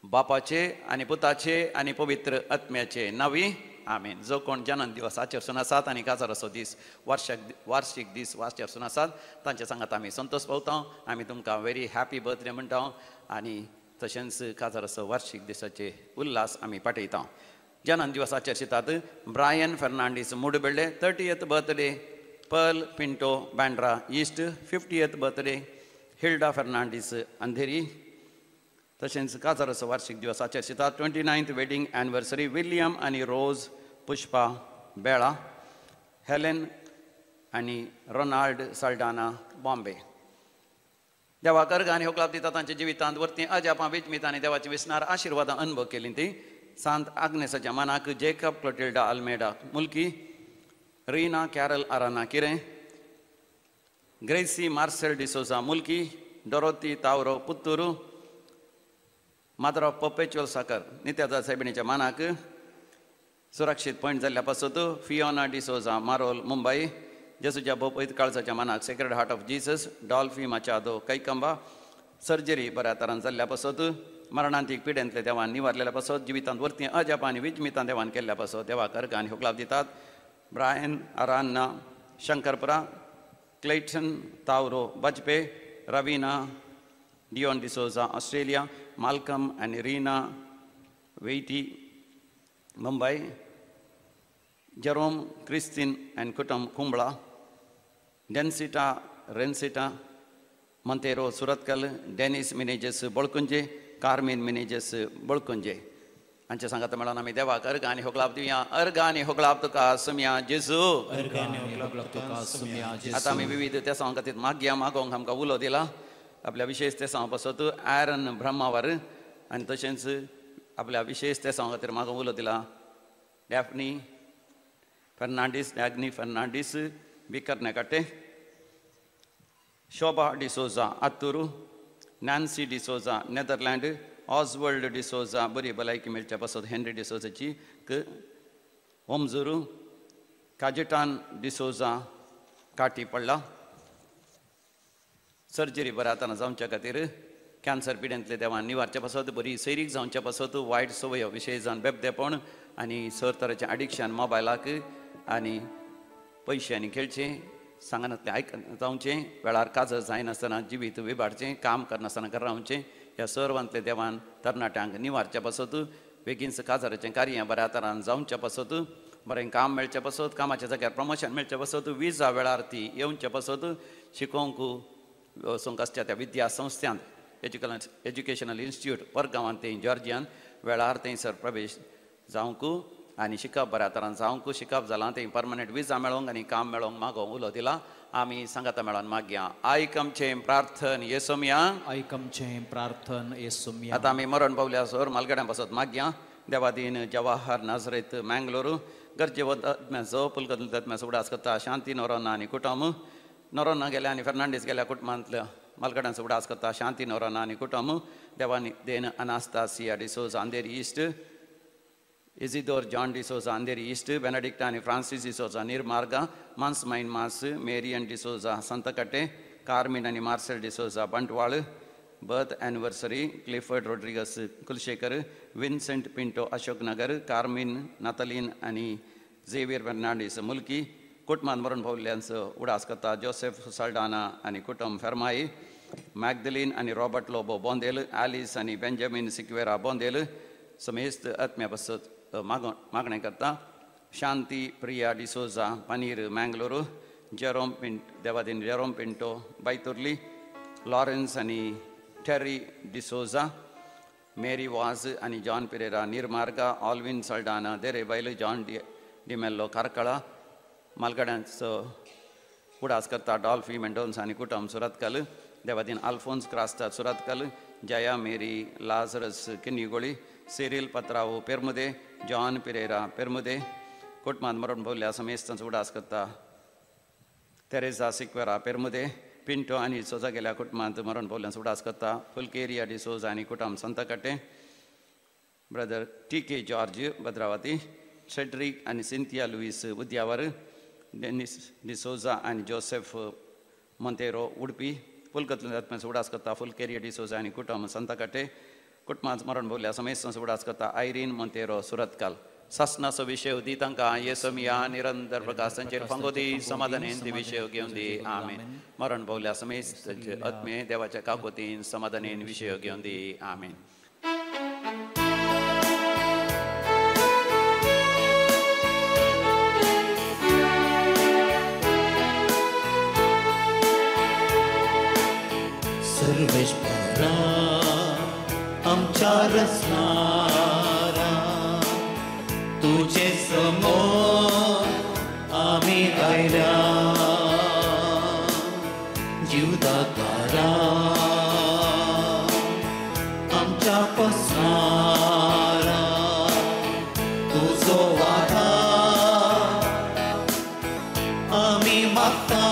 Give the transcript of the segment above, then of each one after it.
बापाचे आनी पुताचे आनी पवित्र आत्म्याचे नावी आमेन। जो कोण जनन दिवस आचरसून आसात आनी काजाराचो दीस वार्षिक दीस वाचरसून आसात तांचे सांगात आमी संतोष पावता। आमी तुमकां व्हेरी हॅपी बर्थडे म्हणटा आनी तशेंच काजाराचो वार्षिक दिसाचे उल्हास आमी पाठयता। जनन दिवस आचरशितात Brian Fernandes Mudbelle 30th birthday, Pearl Pinto Bandra East 50th birthday, Hilda Fernandes Andheri. तशेंच काजाराचो वार्षिक दिवस आचरशितात 29th wedding anniversary William आनी रोज पुष्पा बेळा, हेलेन आनी रोनाल्ड साल्डाना बॉम्बे। देवाक अर्घ आनी होकलाप दिता तांच्या जिवितांत वरती अजापां विजमीत आनी देवाची विसनार आशिर्वादां अनुभव केली ती सांत आग्नेसाच्या मानाक Jacob Clotilda Almeida Mulki, Reena Carol Aranha Kirem, Gracy Marcel D'Souza Mulki, Dorothy Tauro Puttur, mother of perpetual succour नित्याचा सायबिणीच्या मानाक सुरक्षीत पॉयंट जाल्ल्या पासत फियोना डिसोजा मारोल मुंबई, जेसूच्या भोपैत काळजाच्या मानाक Sacred Heart of Jesus Dolphy Machado Kaikamba, surgery बऱ्या तरान जाल्ल्या पासत मरणांतीक पिडेंतले देवान निवारलेल्या पासत जिवितांत वरती अजाप आनी विजमितां देवान केल्ल्या पासत देवाक अर्घ आनी होकलाप दितात Brian Aranha Shankarpura, Clayton Tauro Bajpe, Ravina Dion D'Souza Australia, Malcolm आनी Reena Veiti Mumbai, Jerome Christine and कुटुंब Kumbla, Densita Rensita Monteiro Surathkal, Denis Menezes Bolkunje, Carmen Menezes Bolkunje. हांचे सांगात मेळोन आमी देवाक अर्घ आनी होकलाप दिवया। अर्घ आनी होकलाप तुका सुमया जेजू। आतां आमी विविध तेसां खातीर मागया मागोंक आमकां उलो दिला। आपल्या विशेष तेसां पासत आयरन ब्रह्मावर आनी तशेंच आपल्या विशेष तेसां खातीर मागोंक उलो दिला Daphne Fernandes, डॅग्नी Fernandes बिकर्नेकाटे, Shobha D'Souza Atturu, Nancy D'Souza Netherland, Oswald D'Souza बरी भलायकी मेळच्या पासत हेनरी डिसोजाची ओमजुरू, काजेटान डिसोजा काटी पडला, सर्जरी बऱ्या आतां जावच्या खातीर कॅन्सर पिडेंतले देवान निवारच्या पासत बरी सैरीक जावच्या पासत वायट संवय विशेष जावन बेबदेपण आनी सर तरेचें एडिक्शन मोबायलाक आनी पयशे आनी खेळचें सांगनासलें आयक जावचें वेळार काजर जायनासतना जिवीत विबाडचें काम करनासतना घरा रावचें ह्या सर्वांतले देवान तरणाट्यांक निवारच्या पासत बेगीनच काजाराचें कार्य बऱ्या तरान जावच्या पासत बरें काम मेळच्या पासत कामाच्या जाग्यार प्रमोशन मेळच्या पासत विजा वेळार ती येवच्या पासत शिकोवंक वचूंक आसच्या त्या विद्या संस्थांत एज्युकेशनल इन्स्टिट्यूट परगांवांत थंय जॉर्जियान वेळार थंयसर प्रवेश जावंक आनी शिकप बऱ्या तरान जावंक शिकप जालां थंय परमनंट विजा मेळोंक आनी काम मेळोंक मागोवंक उलो दिला। आमी सांगाता मेळोन मागया। आयक आमचें प्रार्थन येसोमया, आयक आमचें प्रार्थन येसोमया। आतां आमी मरण पावल्या सोर मालगड्यां पासत मागया। देवादीन जवाहर नाजरेत मँगलोरू गरजेवंत आत्म्याचो पुलकत आत्म्याचो उडास करता शांती नोरोना आनी कुटुंब नोरोना गेल्या आनी फर्नांडीस गेल्या कुटुंबांतल्या मालगड्यांचो उडास करता शांती नोरोना आनी कुटुंब देवानी देन Anastasia D'Souza Andheri East, Isidore John D'Souza Andheri East, Benedicta आनी फ्रांसीस डिसोजा निर्मार्गा, मान्समायन मास मेरियन डिसोजा संतकटे, कार्मीन आनी Marcel D'Souza Bantwal, birth anniversary Clifford Rodrigues Kulshekar, Vincent Pinto Ashok Nagar, Carmen Nathaline आनी झेवियर फर्नांडीस मुल्की, कुटुंबान मरण पावल्ल्यांचो उडास करता जोसेफ साल्डाना आनी कुटुंब फेर्माई, मॅगदलीन आनी रॉबर्ट लोबो बोंदेल, आलिस आनी बेंजामीन सिक्वेरा बोंदेल समेस्त आत्म्या पासत मागणें करता शांती प्रिया डिसोजा पनीर मँगलोरू, जेरोम पिंट देवादीन जेरोम पिंटो बैतुर्ली, लॉरेन्स आनी टेरी डिसोजा, मेरी वाज आनी John Pereira Nirmarga, Alvin Saldanha Derebail, John D'Mello Karkala, मालगड्यांचो उडास करता डॉल्फी मेंडोन्स आनी कुटुंब Surathkal, Devadin Alphonse Crasta Surathkal, Jaya Mary Lazarus Kinnigoli, Cyril Patrao Permude, John Pereira Permude, कुटुंबांत मरण पावल्या समेस्तांचो उडास करता तेरेझा सिक्वेरा पेरमुदे, पिंटो आनी सोजा गेल्या कुटुंबांत मरण पावल्यांचो उडास करता फुलकेरिया डिसोजा आनी कुटुंब संतकटे, Brother T K George Bhadravati, Cedric आनी सिंथिया लुईस उद्यावर, डेनिस डिसोजा आनी जोसेफ मोंतेरो उडपी, फुलकतले आत्म्याचो उडास करता फुलकेरिया डिसोजा आनी कुटुंब संताकाटे, कुटुंबांत मरण भोवल्या समेस्तांचो उडास करता आयरीन मोंतेरो सुरतकाल. सासनाचो विशय दी तांकां येसमिया निरंतर प्रकाशांचेर फांगो दी, समाधानेन ती विशय घेवन दी. आमेन. मरण भोवल्या समेस्त आत्मे देवाच्या काकोतीन समाधानेन विशय घेवन दी. आमेन. सर्वेश्वरा आमच्या रचणारा, तुझे समोर आम्ही आयल्या, जीवदातारा आमच्या पसनारा, तुझो आधार आम्ही मागता.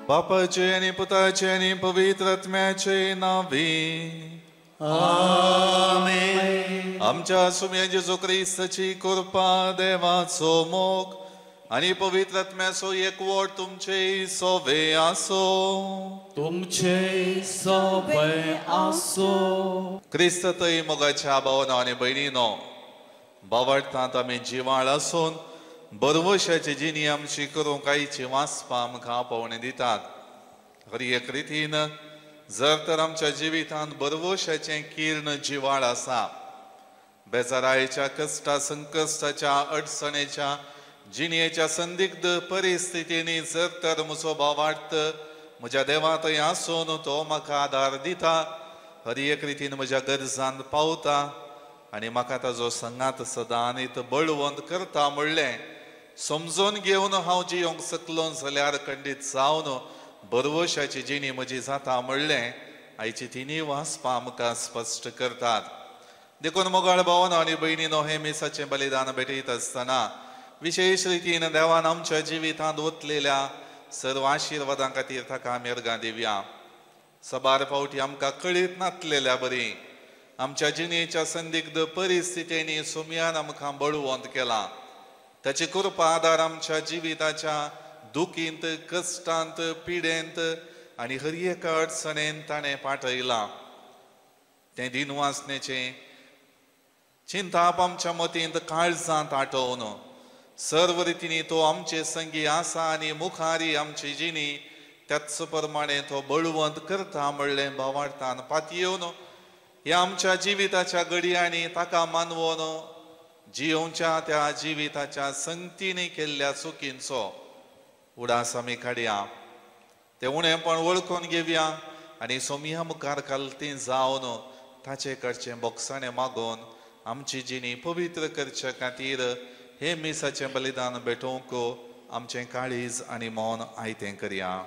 बापाचे आनी पुताचे आनी पवित्र आत्म्याचे नांवे आमेन. आमच्या सुम्या जेजू क्रिस्ताची कृपा, देवाचो मोग आनी पवित्र आत्म्याचो एकवट तुमचे सोवे आसो. तुमचे सोवे आसो. क्रिस्ततय मोगाच्या भावनो आनी भयणीनो, बावडटांत आमी जिवाळ आसून बरवशाची जिणी आमची करूंक आयची वाचपां आमकां आपोवणें दितात. हर एक रितीन जर तर आमच्या जिवितांत बरवशाचें किर्ण जिवाळ आसा, बेजारायेच्या कश्टा संकश्टाच्या अडचणेच्या जिणेच्या संदिग्ध परिस्थितींनी जर तर म्हजो भावार्थ म्हज्या देवा थंय आसून तो म्हाका आदार दिता, हर एक रितीन म्हज्या गरजान पावता आनी म्हाका ताजो संगात सदां आनी बळवंत करता म्हणलें समजून घेवन हांव जियोंक सकलो जाल्यार खंडीत जावन बरवशाची जिणी म्हजी जाता म्हणलें आयची तिनूय वाचपां आमकां स्पश्ट करतात. देखून मोगाळ भावनो आनी भयणीनो, हें मिसाचें बलिदान भेटयत आसतना विशेश रितीन देवान आमच्या जिवितांत ओतलेल्या सर्व आशिर्वादां खातीर ताका आमी अर्गां दिवया. सबार फावटी आमकां कळीत नातलेल्या बरी आमच्या जिणेच्या संदिग्ध परिस्थितींनी सुमयान आमकां बळवंत केला. ताची कृपा आदार आमच्या जिविताच्या दुखींत, कश्टांत, पिडेंत आनी हर एका अडचणेन ताणें पाठयलां. तें दिनवासनेचें चिंताप आमच्या मतींत काळजांत आठोवन सर्व रितींनी तो आमचे संगी आसा आनी मुखारी आमची जिणी त्याच प्रमाणे तो बळवंत करता म्हणलें भावार्थान पातयेवन ह्या आमच्या जिविताच्या घडयांनी ताका मानवोन जियोवच्या त्या जिविताच्या संगतीने केल्ल्या चुकींचो उडास आमी काडया, तें उणेंपण वळखून घेवया आनी सोमया मुखार खालती जावन ताचे कडचें बोगसाणें मागोवन आमची जिणी पवित्र करचे खातीर हे मिसाचें बलिदान भेटोवंक आमचें काळीज आनी मन आयतें करया.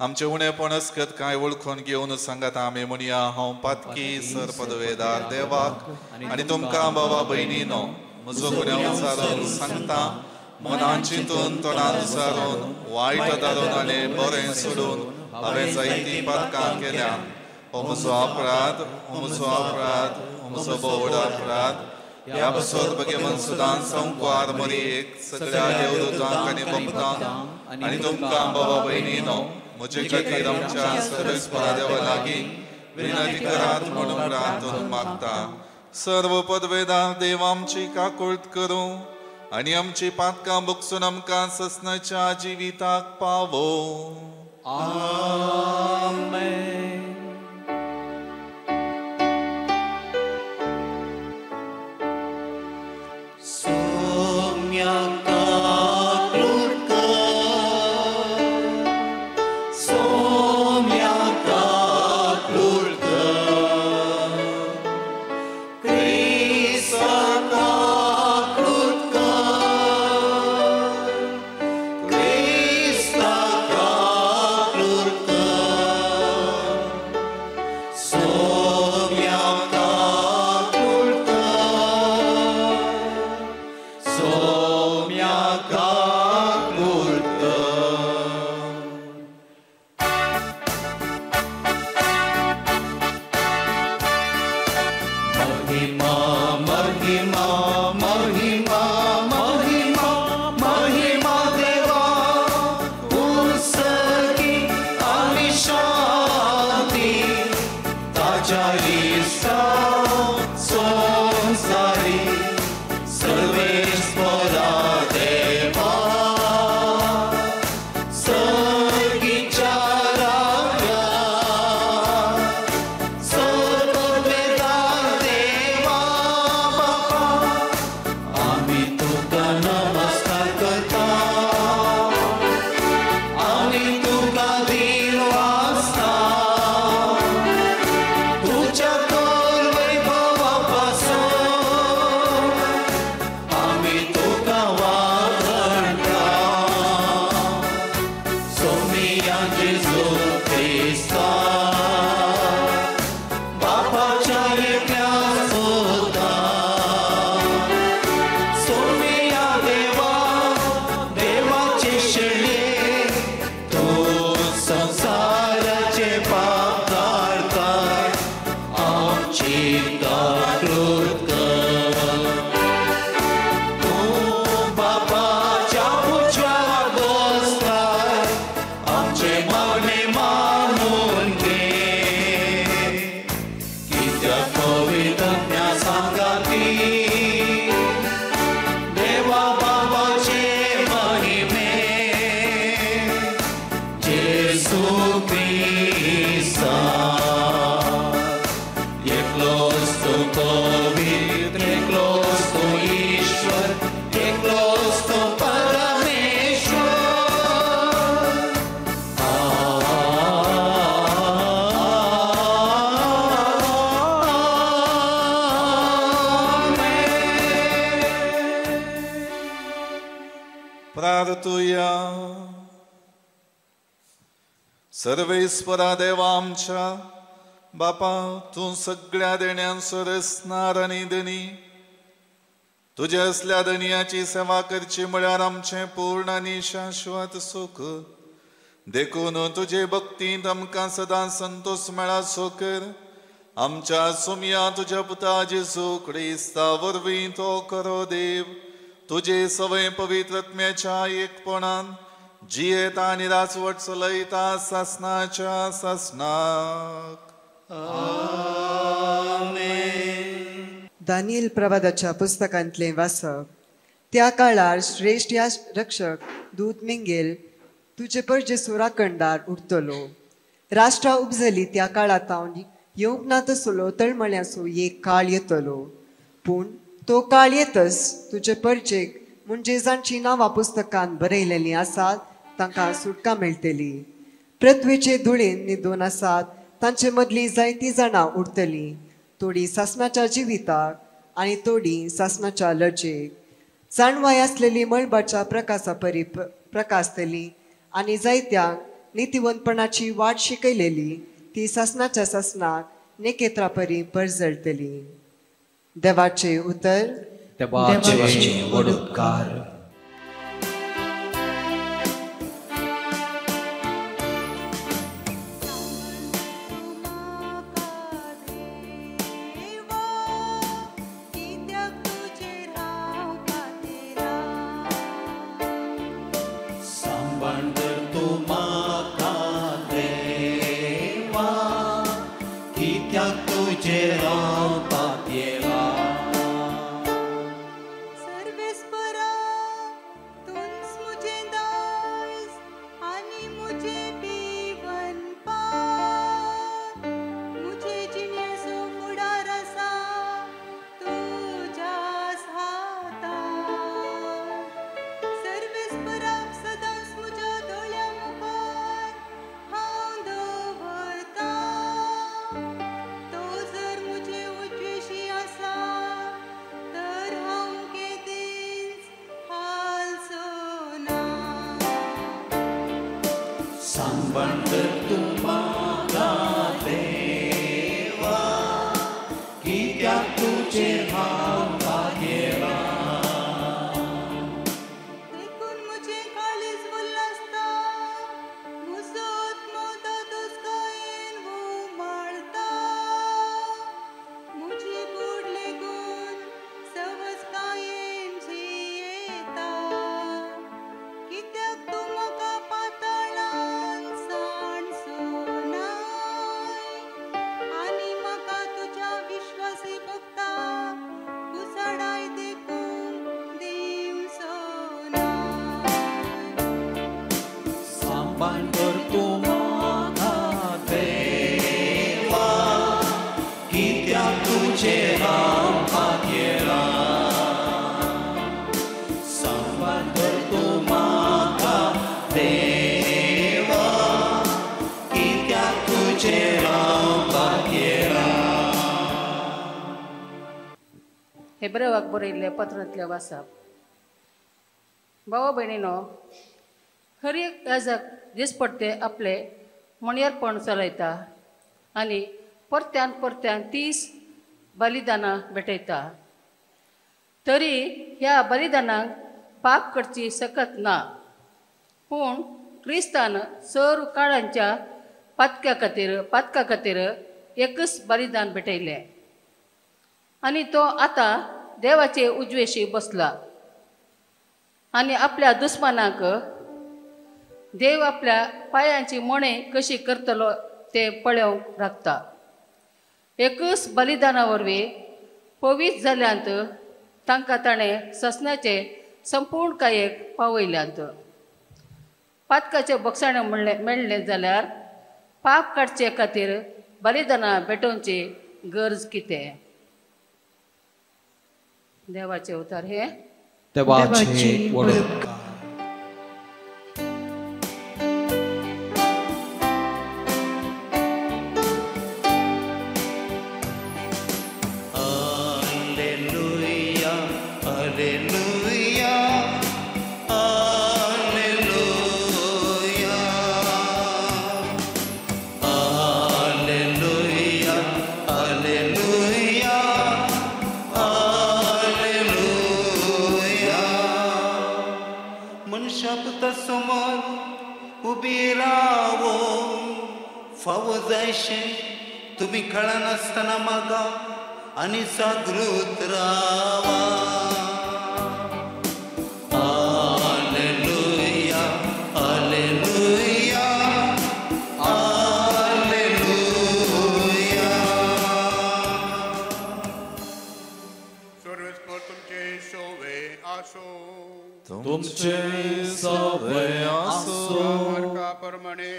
आमचें उणेपण अस्कत कांय वळखून घेवन सांगात आमी म्हणया, हांव पातकी सर पदवेदार देवाक आनी तुमकां बाबा भयणीनो म्हजो गुन्यांव सांगता. मनान चिंतून तोंडान सारून वायट दारून आनी बरें सोडून हांवें जायतीं पातकां केल्या. हो म्हजो अपराध, हो म्हजो अपराध, हो म्हजो भोव अपराध. ह्या पासत भगेवन सुदान संकवार मरियेक सगळ्या देवदूतांक आनी भक्तांक आनी तुमकां बाबा भयणीनो म्हजे खातीर आमच्या सर्वेस्परा देवा लागीं विनंती करात म्हणून प्रार्थना मागता. सर्व पदवेदार देव आमची काकुळट करूं आनी आमची पातकां भोगसून आमकां ससनाच्या जिविताक पावो. आमेन. सर्वेस्परा देवा आमच्या बापा, तूं सगळ्या देण्यांचो रचणार आनी धनी, तुज्या असल्या धनयाची सेवा करची म्हळ्यार आमचें पूर्ण आनी शाश्वत सुख. देखून तुजे भक्तींत आमकां सदां संतोश मेळाचो कर. आमच्या सुमया तुज्या पुता जेजू क्रिस्ता वरवीं तो करो देव तुजे सवय पवित्र आत्म्याच्या एकपणान जियेता आनी राजवट चलयता सासनाच्या सासनाक. आमेन. दानियल प्रवादाच्या पुस्तकांतलें वाचप. त्या काळार श्रेश्ठ या रक्षक दूत मिंगेल तुजे परजेसू राखणदार उरतलो. राष्ट्रां उपजली त्या काळांत येवंक ना तसलो तळमळ्याचो एक काळ येतलो. पूण तो काळ येतच तुजे परजेक म्हणजे जांची नांवां पुस्तकान बरयलेलीं आसात तांकां सुटका मेळटली. पृथ्वीचे धुळेन न्हिदून आसात तांचे मदलीं जायतीं जाणां उरतलीं, थोडीं सासणाच्या जिविताक आनी थोडीं सासणाच्या लजेक. जाणवाय आसलेली मळबाच्या प्रकासा परी प्रकासतली आनी जायत्यांक नितिवंतपणाची वाट शिकयलेली ती सासणाच्या सासणाक नेकेत्रा परी परजळटली. देवाचें उतर. देवाचे व्हड उपकार. तूं म्हाका देवा कित्याक तुजेर हांव पातयेलां. सर्वेस्परा तूंच म्हजें दायज आनी म्हजें पिवनपाक, म्हजे जिणेचो फुडार आसा तुज्याच हातांत. सर्वेस्पराक सदांच म्हज्या दोळ्यां मुखार हांव दवरतां, तो जर म्हजे उजवेशी आसा तर हांव केदींच हालचो ना. सांबाळ कर तूं म्हाका देवा कित्याक तुजेर हांव पातयेलां. देखून म्हजें काळीज उल्हासता, म्हजो आत्मो धादोसकायेन उमाळता, म्हजी कूड लेगून सवसकायेन जियेता. कित्याक तूं म्हाका पाताळान सांडचो नाय आनी म्हाका तुज्या विश्वासी भक्ताक कुसाडाय देखून दिवचो नाय. सांबाळ कर तूं म्हाका देवा कित्याक तुजेर हांव पातयेलां. सांबाळ कर तूं म्हाका देवा कित्याक तुजेर हांव पातयेलां. हेब्रेवाक बरयल्लें पत्रांतलें वाचप. भावा भयणीनो, हर एक याजक दिसपट्टे आपलें मणयारपण चलयता आनी परत्यान परत्यान 30 बलिदानां भेटयता, तरी ह्या बलिदानांक पाप करची सकत ना. पूण क्रिस्तान सर्व काळांच्या पातका खातीर एकच बलिदान भेटयलें आनी तो आतां देवाचे उजवेशी बसला आनी आपल्या दुस्मानाक देव आपल्या पांयांची मणे कशी करतलो ते पळोवंक राखता. एकच बलिदाना वरवीं पवित्र जाल्यांत तांकां ताणें ससनाचे संपूर्णकायेक पावयल्यांत. पातकाचें बक्षाणें म्हणलें मेळ्ळें जाल्यार पाप काडचे खातीर बलिदानां भेटोवची गरज कितें? देवाचे उतार हे देवाचे व्हड उपकार. Alleluia, alleluia, alleluia, alleluia, alleluia, alleluia. मनशा पुता समोर उबी रावो फावो जायशें तुमी कळनासतना मागा आनी जागृत रावा. Alleluia, alleluia, alleluia. सर्वेस्पर तुमचे शोभे आसो. तुमचे सवे आसो. मार्का प्रमाणे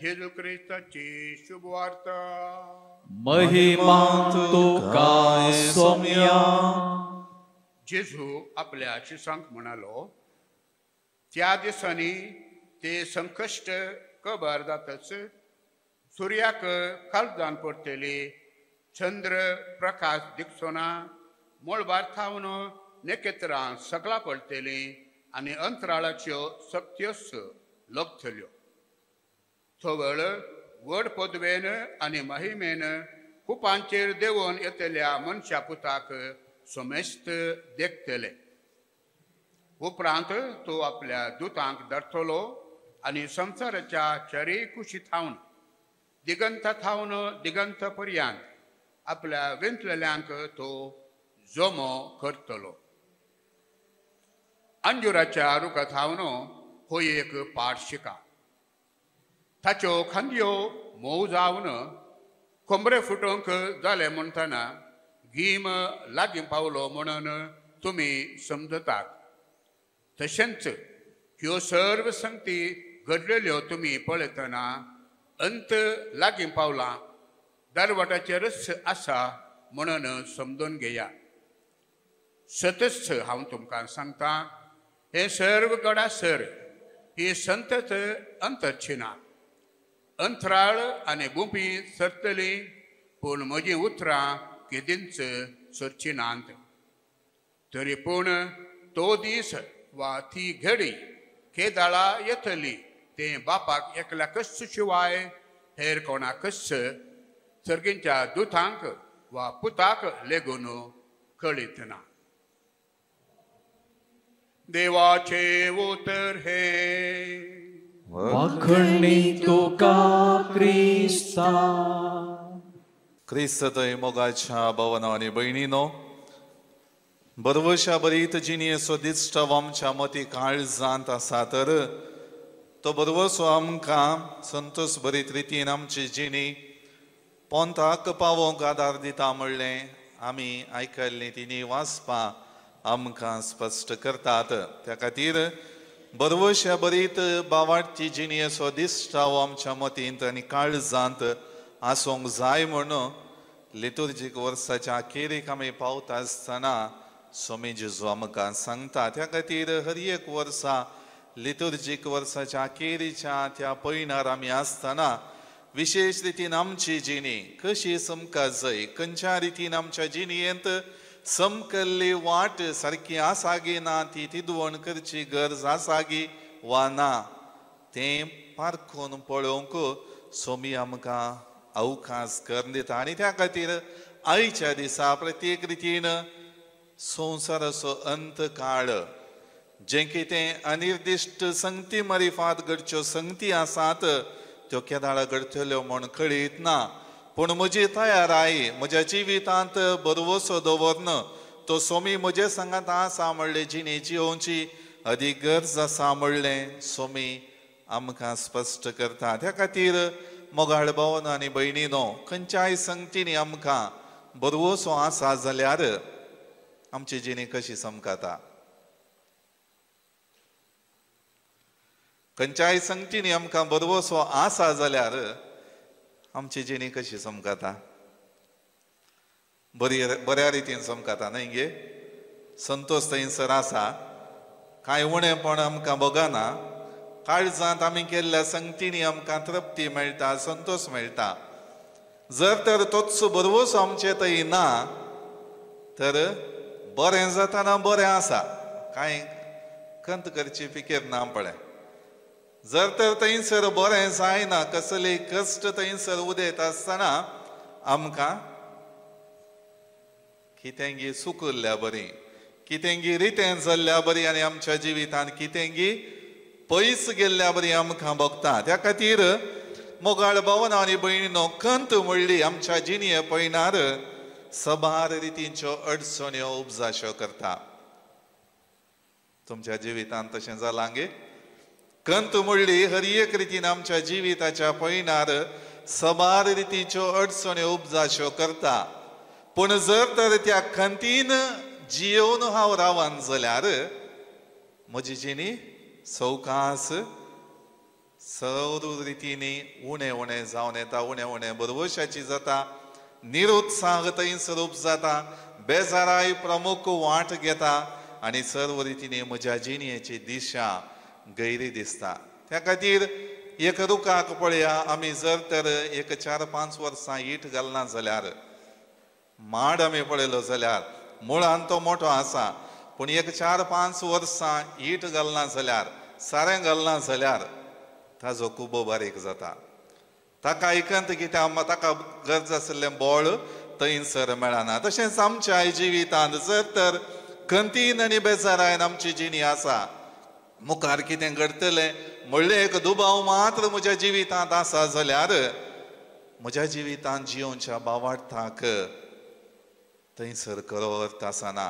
जेजू क्रिस्ताची शुभवार्ता. महिमा तुका सोम्या. जेजू आपल्या शिसांक म्हणालो, त्या दिसांनी ते संकश्ट कबर जातच सुर्याक काळजान पडटली, चंद्र प्रकाश दिसचो ना, मळबार थावन नखेत्रां सगळां पडटलीं आनी अंतराळाच्यो सक्त्योच लकतल्यो. थवळ व्हड पदवेन आनी महिमेन कुपांचेर देंवोन येतल्या मनशा पुताक समेस्त देखतले. उपरांत तो आपल्या दुतांक धरतलो आनी संवसाराच्या चारय कुशी थावन दिगंत थावन दिगंत पर्यंत आपल्या वेंतलेल्यांक तो जमो करतलो. अंजुराच्या रुखा थावन हो एक पाठ शिका. ताच्यो खांदयो मोव जावन कोंबरे फुटोवंक जाले म्हणटना गीम लागीं पावलो म्हणून तुमी समजतात. तशेंच ह्यो सर्व संगती घडलेल्यो तुमी पळयतना अंत लागीं पावला, दरवाटाचेरच आसा म्हणून समजून घेया. सतच हांव तुमकां सांगता, हें सर्व घडासर ही संतत अंतरची ना. अंतराळ आनी गुपी सरतली, पूण म्हजीं उतरां केदींच सरची नात. तरी पूण तो दीस वा ती घडी केदाळा येतली तें बापाक एकल्याकच शिवाय हेर कोणाकच, सर्गींच्या दुतांक वा पुताक लेगून कळीत ना. देवाचे उतर हे. वाखणी तुका क्रिस्ता. क्रिस्त थंय मोगाच्या भावना आनी भयणीनो, बरवशा बरीत जिणेचो दिश्टाव आमच्या मती काळजांत आसा तर तो बरवसो आमकां संतोष बरीत रितीन आमची जिणी पोंताक पावोवंक आदार दिता म्हणलें आमी आयकल्लीं तिणी वाचपां आमकां स्पश्ट करतात. त्या खातीर बरवशा बरीत बावाटची जिणेचो दिश्टाव आमच्या मतींत आनी काळजांत आसूंक जाय म्हणून लितुर्जीक वर्साच्या अखेरीक आमी पावता आसतना स्वामी जेजू आमकां सांगता. त्या खातीर हर एक वर्सा लितुर्जीक वर्साच्या अखेरीच्या त्या पयणार आमी आसतना विशेश रितीन आमची जिणी कशी समका जाय, खंयच्या रितीन आमच्या जिणेंत समकल्ली वाट सारकी आसा गी ना, ती तिदवण करची गरज आसा गी वा ना तें पारखून पळोवंक स्वामी आमकां अवकाश करून दिता. आनी त्या खातीर आयच्या दिसा प्रत्येक रितीन संवसाराचो अंत काळ जें कितें अनिर्दिश्ट संगती मारिफात घडच्यो संगती आसात त्यो केदाळा घडटल्यो म्हूण कळीत ना, पूण म्हजी तयाराय म्हज्या जिवितांत बरवसो दवरन तो स्वामी म्हजे सांगात आसा म्हणलें जिणे जियोवची अदीक गरज आसा म्हणलें स्वामी आमकां स्पश्ट करता. त्या खातीर मोगाळ भावन आनी भयणीनो, खंयच्याय संगतींनी आमकां बरवसो आसा जाल्यार आमची जिणी कशी समकाता, खंयच्याय संगतींनी आमकां बरवसो आसा जाल्यार आमची जिणी कशी समकाता, बरी बऱ्या रितीन समकाता न्हय गे. संतोष थंयसर आसा, कांय उणेपण आमकां भोगना, काळजांत आमी केल्ल्या संगतींनी आमकां तृप्ती मेळटा, संतोष मेळटा. जर तर तोच बरवसो आमचे थंय ना तर बरें जाताना बरें आसा, कांय खंत करची फिकीर ना पळय. जर तर थंयसर बरें जायना, कसले कश्ट थंयसर उदयत आसतना आमकां कितेंगी सुकुल्ल्या बरी, कितेंगी रितें जाल्ल्या बरी आनी आमच्या जिवितांत कितेंगी पयस गेल्ल्या बरी आमकां भोगता. त्या खातीर मोगाळ भावना आनी भयणीनो, खंत म्हणली आमच्या जिणये पयणार सबार रितींच्यो अडचण्यो उपजाश्यो करता. तुमच्या जिवितांत तशें जालां गे? खंत म्हणली हर एक रितीन आमच्या जिविताच्या पयणार सबार रितीच्यो अडचण्यो उपजाश्यो करता. पूण जर तर त्या खंतीन जियोवन हांव रावन जाल्यार म्हजी जिणी सवकास सर्व रितींनी उणें उणें जावन येता, उणें उणें बरवशाची जाता, निरुत्साह थंयसर जाता, बेजाराय प्रमुख वाट घेता आनी सर्व रितींनी म्हज्या जिणेची दिशा गैरी दिसता. त्या खातीर एक रुखाक पळया, आमी जर तर एक 4-5 वर्सां it घालना जाल्यार, माड आमी पळयलो जाल्यार मुळान तो मोठो आसा, पूण एक 4-5 वर्सां it घालना जाल्यार, सारें घालना जाल्यार ताजो कुबो बारीक जाता. ताका आयकंत कित्याक ताका गरज आशिल्लें बळ थंयसर मेळना. तशेंच आमच्या जिवितांत जर तर खंतीन आनी बेजारायन आमची जिणी आसा, मुखार कितें घडटलें म्हणलें एक दुबाव मात्र म्हज्या जिवितांत आसा जाल्यार म्हज्या जिवितांत जियोवच्या बावार्थाक थंयसर खरो अर्थ आसना.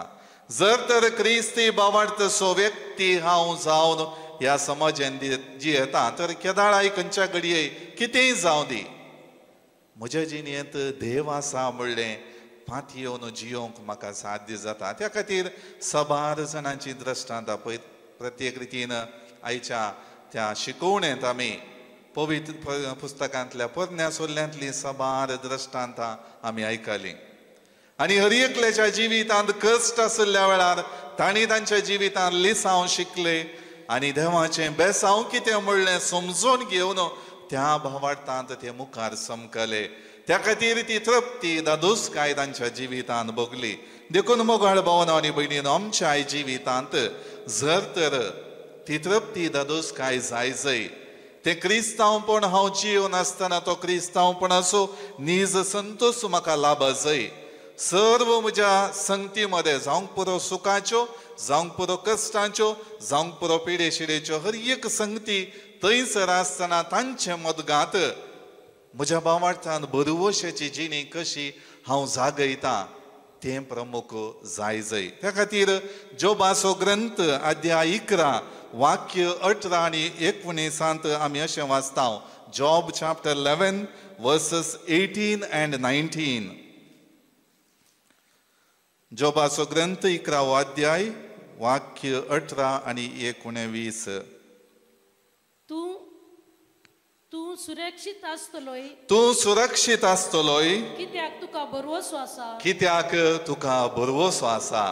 जर तर क्रिस्ती बावार्थसो व्यक्ती हांव जावन ह्या समाजान जियेता तर केदाळाय खंयच्या घडये कितेंय जावं दी म्हज्या जिणेंत देव आसा म्हणलें पातयेवन जियोंक म्हाका साध्य जाता. त्या खातीर सबार जाणांची द्रश्टांतां पळय प्रत्येक रितीन आयच्या त्या शिकोवणेंत आमी पवित्र पुस्तकांतल्या पोरण्या सोल्ल्यांतलीं सबार द्रश्टांतां आमी आयकलीं. आनी हर एकल्याच्या जिवितांत कश्ट आशिल्ल्या वेळार तांणी तांच्या जिवितांत लिसांव शिकले आनी देवाचें बेसांव कितें म्हणलें समजून घेवन त्या भावार्थांत ते मुखार समकले. त्या खातीर ती तृप्ती दादोसकाय तांच्या जिवितांत भोगली. देखून मोगाळ भावना आनी भयणीन आमच्या जिवितांत जर तर ती तृप्ती दादोसकाय जाय जय तें क्रिस्तांवपण हांव जिवन आसतना तो क्रिस्तांवपणाचो नीज संतोश म्हाका लाभ जाय. सर्व म्हज्या संगती मदें जावंक पुरो सुखाच्यो, जावंक पुरो कश्टांच्यो, जावंक पुरो पिडे शिडेच्यो हर एक संगती थंयसर आसतना तांचे मदगात म्हज्या भावार्थान बरवशाची जिणी कशी हांव जागयता तें प्रमुख जाय जाय. त्या खातीर जोबाचो ग्रंथ अध्याय 11 वाक्य 18 आनी 19 आमी अशें वाचता. Job chapter 11 verses 18 and 19. जोबाचो ग्रंथ 11वो अध्याय वाक्य 18 आनी 19. तूं सुरक्षीत आसतलोय, तूं सुरक्षीत आसतलोय कित्याक तुका भरवसो आसा, कित्याक तुका भरवसो आसा.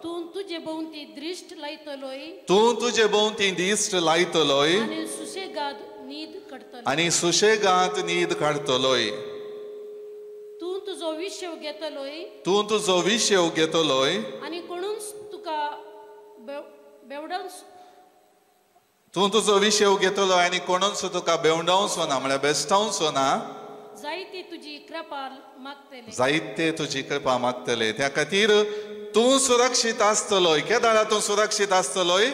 तूं तुजे भोंवती दृश्ट लायतलोय, तूं तुजे भोंवती दृश्ट लायतलोय आनी सुशेगाद न्हीद काडटलोय, आनी सुशेगाद न्हीद काडटलोय. तूं तुजो विशेव घेतलोय, तूं तुजो विशेव घेतलोय आनी कोणूच तुका बेवडावन, तूं तुजो विशेव घेतलो आनी कोणूच तुका बेवडावचो ना म्हळ्यार बेस्टावचो ना. जायते तुजी कृपा मागतले, जायते तुजी कृपा मागतले. त्या खातीर तूं सुरक्षीत आसतलोय. केदाळा तूं सुरक्षीत आसतलोय?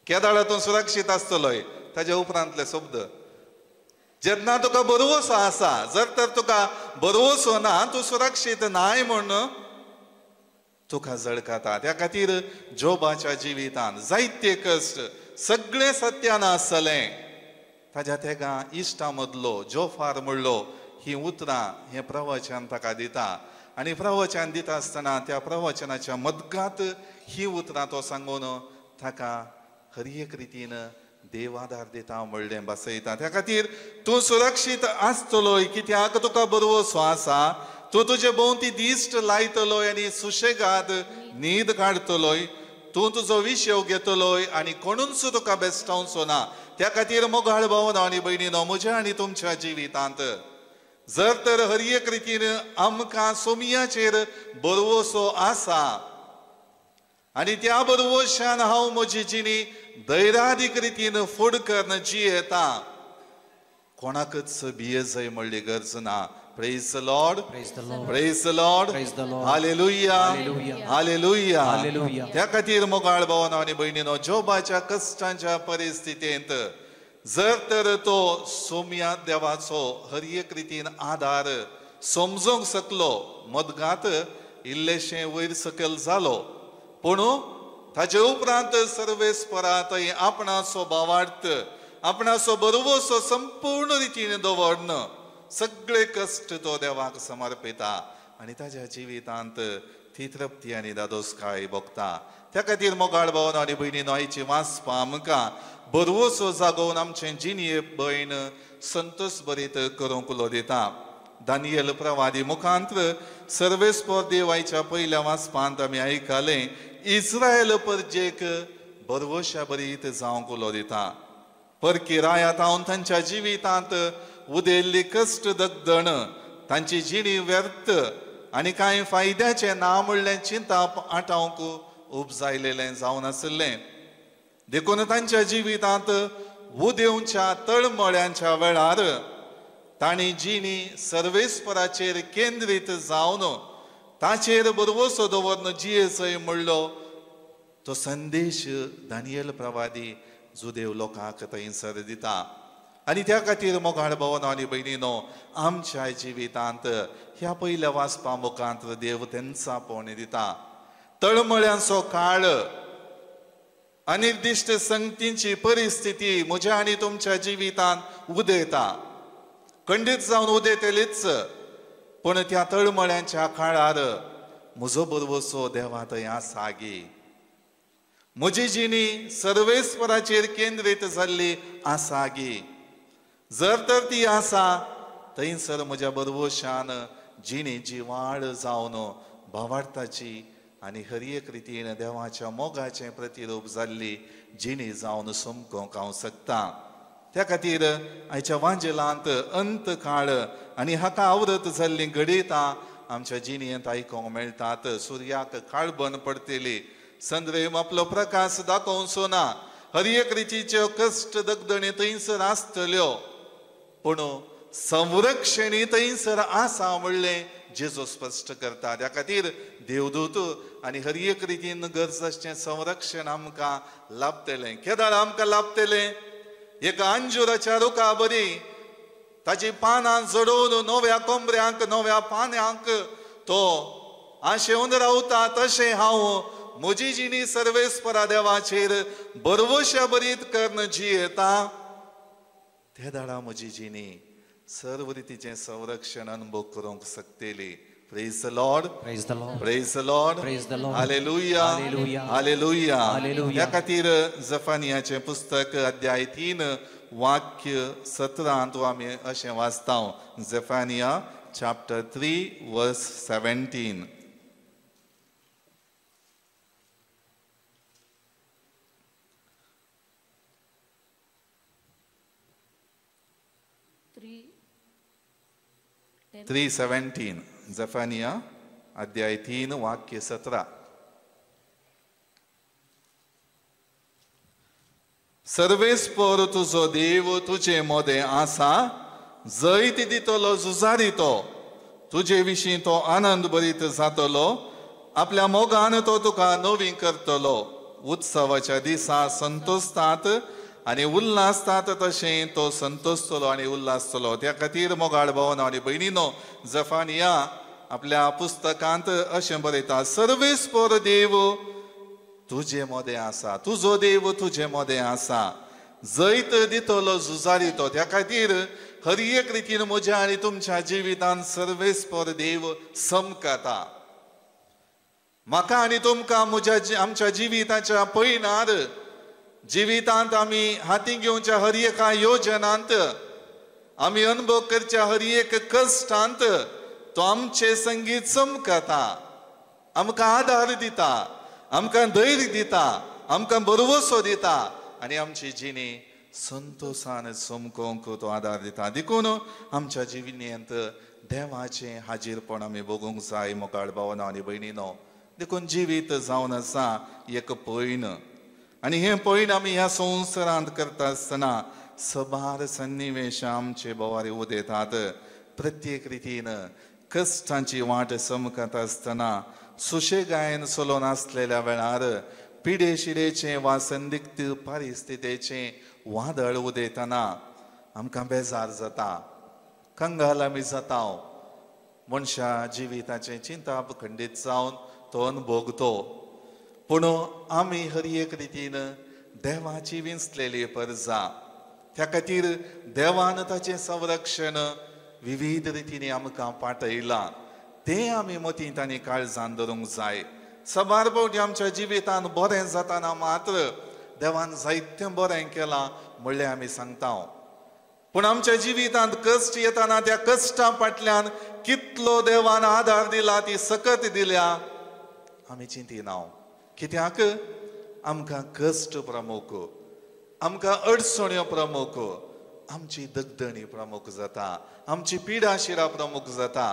केदाळा तूं सुरक्षीत आसतलोय? ताज्या उपरांतले शब्द जेन्ना तुका बरवसो आसा. जर तर तुका बरवसो ना तूं सुरक्षीत नाय म्हूण तुका जळकाता. त्या खातीर जोबाच्या जिवितांत जायते कश्ट सगळे सत्यान आसलें. ताज्या तेगा इश्टा मदलो जोफार म्हणलो ही उतरां हें प्रवचन ताका दिता आनी प्रवचन दिता आसतना त्या प्रवचनाच्या मदगात ही उतरां तो सांगून ताका हर एक रितीन देव आदार दिता म्हणलें बसयता. त्या खातीर तूं सुरक्षीत आसतलोय कित्याक तुका बरवसो आसा. तूं तुजे भोंवती दिश्ट लायतलोय आनी सुशेगाद न्हीद काडटलोय. तूं तुजो विशेव घेतलोय आनी कोणूच तुका बेस्टावचो ना. त्या खातीर मोगाळ भावना आनी भयणीनो म्हज्या आनी तुमच्या जिवितांत जर तर हर एक रितीन आमकां सोमयाचेर बरवसो आसा आनी त्या बरवशान हांव म्हजी जिणी धैर्यादीक रितीन फुड करून जियेता, कोणाकच भियेजय म्हणली गरज ना. Praise the Lord. Praise the Lord. Praise the Lord. Praise the Lord. Hallelujah. Hallelujah. Hallelujah. Hallelujah. त्या खातीर मोगाळ भावना आनी भयणीनो जोबाच्या कश्टांच्या परिस्थितींत जर तर तो सोम्या देवाचो हर एक रितीन आदार समजूंक शकलो, मदगात इल्लेशें वयर सकयल जालो, पूण ताजे उपरांत सर्वेस्परा थंय आपणाचो भावार्थ आपणाचो बरवसो संपूर्ण रितीन दवरण सगळे कश्ट तो देवाक समर्पिता आनी ताज्या जिवितांत ती तृप्ती आनी दादोसकाय भोगता. त्या खातीर मोगाळ भावना आनी भयणीनो आयची वाचपा आमकां बरवसो जागोवन आमचें जिणये भयण संतोश भरीत करूंक उलो दिता. दानियल प्रवादी मुखांत सर्वेस्पर देवाच्या पयल्या वाचपांत आमी आयकलें इस्रायल परजेक बरवशा भरीत जावंक उलो दिता. परकी रायात हांव तांच्या जिवितांत उदेल्ली कश्ट दगदण तांची जिणी व्यर्थ आनी कांय फायद्याचें ना म्हणलें चिंताप आटावंक उपजायलेलें जावन आशिल्लें. देखून तांच्या जिवितांत उदेवच्या तळमळ्यांच्या वेळार तांणी जिणी सर्वेस्पराचेर केंद्रीत जावन ताचेर बरवसो दवरून जियेचय म्हणलो तो संदेश दानियल प्रवादी जुदेव लोकांक थंयसर दिता. आनी त्या खातीर मोगाळ भावना आनी भयणीनो आमच्या जिवितांत ह्या पयल्या वाचपा मुखांत देव तेंचा पोवणी दिता. तळमळ्यांचो काळ अनिर्दिश्ट संगतींची परिस्थिती म्हज्या आनी तुमच्या जिवितांत उदयता, खंडीत जावन उदयतलीच. पूण त्या तळमळ्यांच्या काळार म्हजो भरवसो देवा थंय आसा गी, म्हजी जिणी सर्वेस्पराचेर केंद्रीत जाल्ली आसा गी. जर तर ती आसा थंयसर म्हज्या भरवशान जिणेची वाड जावन भावार्थाची आनी हर एक रितीन देवाच्या मोगाचें प्रतिरूप जाल्ली जिणी जावन समकोंक हांव शकता. त्या खातीर आयच्या वांजेलांत अंत काळ आनी हाका आवरत जाल्लीं घडयतां आमच्या जिणेंत आयकूंक मेळटात. सुर्याक काळबन पडटली, संद्रेम आपलो प्रकाश दाखोवचो ना, हर एक रितीच्यो कश्ट दगदणी थंयसर आसतल्यो, पूण संरक्षणी थंयसर आसा म्हणलें जेजू स्पश्ट करता. त्या खातीर देवदूत आनी हर एक रितीन गरज आसचें संरक्षण आमकां लाभतलें. केदाळ आमकां लाभतलें? एका अंजुराच्या रुखा बरी ताची पानां जडोवन नव्या कोंबऱ्यांक नव्या पान्यांक तो आशेवन रावता, तशें हांव म्हजी जिणी सर्वेस्परा देवाचेर भरवश्या बरीत कर्ण जियेता. ते दाडा म्हजी जिणी सर्व रितीचें संरक्षण अनुभव करूंक शकतली. Praise the Lord. Praise the Lord. Praise the Lord. Praise the Lord. Hallelujah. Hallelujah. Hallelujah. Hallelujah. त्या खातीर जफानियाचें पुस्तक अध्याय 3 वाक्य 17 आमी अशें वाचता. Zephaniah chapter 3 verse 17. 3:17. Zephaniah अध्याय 3 वाक्य 17. सर्वेस्पर तुजो देव तुजे मदें आसा, जैत दितलो झुजारी तो, तुजे विशीं तो आनंद भरीत जातलो, आपल्या मोगान तो तुका नवी करतलो. उत्सवाच्या दिसा संतोषतात आनी उल्हासतात तशें तो संतोषतलो आनी उल्हासतलो. त्या खातीर मोगाळ भावना आनी भयणीनो, जफानिया आपल्या पुस्तकांत अशें बरयता, सर्वेस्पर देव तुजे मदें आसा, तुजो देव तुजे मदें आसा, जैत दितलो झुजारी तो. त्या खातीर हर एक रितीन म्हज्या आनी तुमच्या जिवितांत सर्वेस्पर देव समकता. म्हाका आनी तुमकां म्हज्या आमच्या जिविताच्या पयनार जिवितांत आमी हाती घेवच्या हर एका योजनांत, आमी अनुभव करच्या हर एक कश्टांत तो आमचे संगीत चमकता, आमकां आदार दिता, आमकां धैर्य दिता, आमकां भरवसो दिता आनी आमची जिणी संतोषान चमकोवंक तो आदार दिता. देखून आमच्या जिणेंत देवाचें हाजीरपण आमी बघूंक जाय मोगाळ भावना आनी भयणीनो. देखून जिवीत जावन आसा एक पयण आनी हें पयण आमी ह्या संवसारांत करता आसतना सबार सन्निवेश आमचे भोवारी उदयतात. प्रत्येक रितीन कश्टांची वाट चमकता आसतना सुशेगायन चलोवन आसलेल्या वेळार पिडे शिडेचें वा संदिग्ध परिस्थितीचें वादळ उदयतना आमकां बेजार जाता, कंगाल आमी जाता. मनशा जिविताचें चिंताप खंडीत जावन तो अनुभोगतो. पूण आमी हर एक रितीन देवाची विंचलेली परजा, त्या खातीर देवान ताचें संरक्षण विविध रितींनी आमकां पाठयलां, तें आमी मतींत आनी काळजान धरूंक जाय. सबार फावटी आमच्या जिवितांत बरें जाताना मात्र देवान जायतें बरें केलां म्हणलें आमी सांगता, पूण आमच्या जिवितांत कश्ट येताना त्या कश्टां फाटल्यान कितलो देवान आदार दिला, ती सकत दिल्या आमी चिंतिना. कित्याक आमकां कश्ट प्रमुख, आमकां अडचण्यो प्रमुख, आमची दगदणी प्रमुख जाता, आमची पिडा शिरा प्रमुख जाता.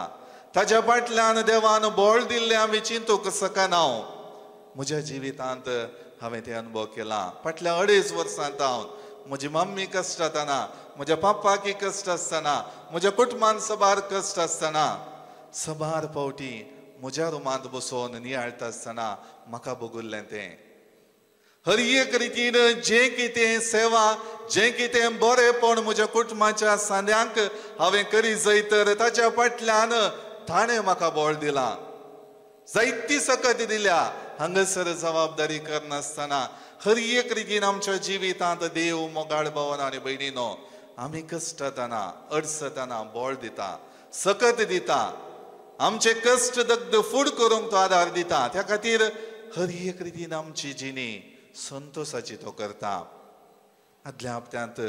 ताज्या फाटल्यान देवान बळ दिल्लें आमी चिंतूंक शकना. म्हज्या जिवितांत हांवें तें अनुभव केला. फाटल्या 2.5 वर्सांत हांव म्हजी मम्मी कश्ट जाताना, म्हज्या पप्पाकी कश्ट आसतना, म्हज्या कुटुंबान सबार कश्ट आसतना, सबार फावटी म्हज्या रुमांत बसोवन नियाळटा आसतना म्हाका भोगुल्लें तें. हर एक रितीन जें कितें सेवा, जें कितें बरेंपण म्हज्या कुटुंबाच्या सांद्यांक हांवें करी जाय तर ताच्या फाटल्यान ताणें म्हाका बळ दिलां, जायती सकत दिल्या. हांगासर जबाबदारी करनासतना हर एक रितीन आमच्या जिवितांत देव मोगाळ भावन आनी भयणीनो आमी कश्टतना अडचतना बळ दिता, सकत दिता, आमचे कश्ट दग्ध फूड करूंक तो आदार दिता. त्या खातीर हर एक रितीन आमची जिणी संतोसाची तो करता. आदल्या हप्त्यांत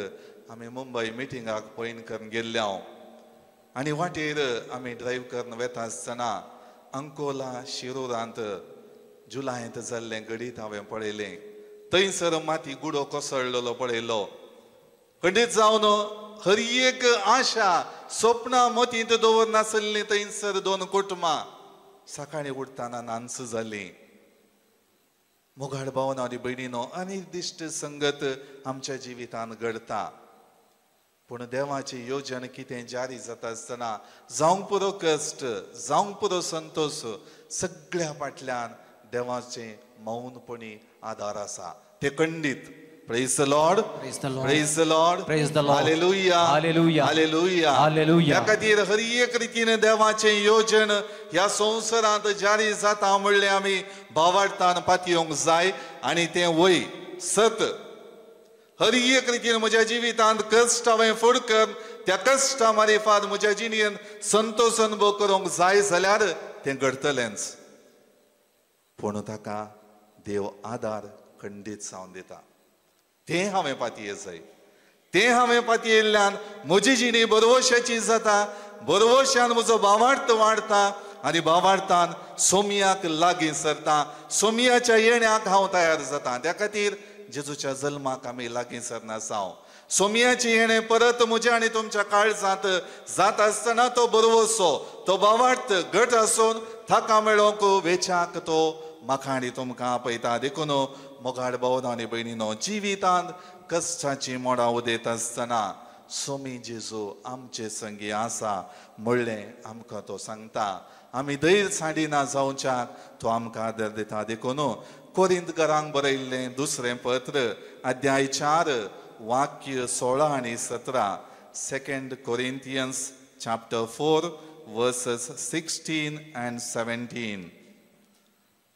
आमी मुंबय मिटिंगाक पॉयंट करून गेल्ले हांव आनी वाटेर आमी ड्रायव्ह करून वेता आसतना अंकोला शिरोरांत जुलायंत जाल्लें घडीत हांवें पळयलें. थंयसर माती गुडो कोसळलेलो पळयलो. खंडीत जावन हर एक आशा स्वप्नां मतींत दवरनासलीं. थंयसर दोन कुटुंबां सकाळीं उठतना नांच जालीं. मोगाळ भावन आनी भयणीनो, अनिर्दिश्ट संगत आमच्या जिवितांत घडता, पूण देवाची योजन कितें जारी जाता आसतना जावंक पुरो कश्ट, जावंक पुरो संतोश, सगळ्या फाटल्यान देवाचें मौनपणी आदार आसा. ते खंडीत. Praise the Lord. Praise the Lord. Praise the Lord. Praise the Lord. Hallelujah. Hallelujah. Hallelujah. Hallelujah. ह्या खातीर हर एक रितीन देवाचें योजन ह्या संवसारांत जारी जाता म्हणलें आमी भावार्थान पातयेवंक जाय आनी तें वय सत. हर एक रितीन म्हज्या जिवितांत कश्ट हांवें फुड कर, त्या कश्टा मारिफात म्हज्या जिणेन संतोश अनुभव करूंक जाय जाल्यार तें घडटलेंच. पूण ताका देव आदार खंडीत जावन दिता. तें हांवें पातये जाय. तें हांवें पातयेल्ल्यान म्हजी जिणी बरवशाची जाता, बरवशान म्हजो भावार्थ वाडटा आनी भावार्थान सोमयाक लागीं सरता, सोमयाच्या येण्याक हांव तयार जाता. त्या खातीर जेजूच्या जल्माक आमी लागीं सरनासांव. सोमयाचें येणें परत म्हज्या आनी तुमच्या काळजांत जाता आसतना तो बरवसो, तो भावार्थ घट आसून थाका मेळोवंक वेच्याक तो म्हाका आनी तुमकां आपयता. देखून मोगाळ भाव आनी भयणीनो, जिवितांत कश्टाची मोडां उदयता आसतना सोमी जेजू आमचे संगी आसा म्हणलें आमकां तो सांगता. आमी धैर्य सांडिना जावच्याक तो आमकां आदार दिता. देखून कोरिंतकारांक बरयल्लें दुसरें पत्र अध्याय 4 वाक्य 16 आनी 17, 2 Corinthians chapter 4 verses 16 and 17.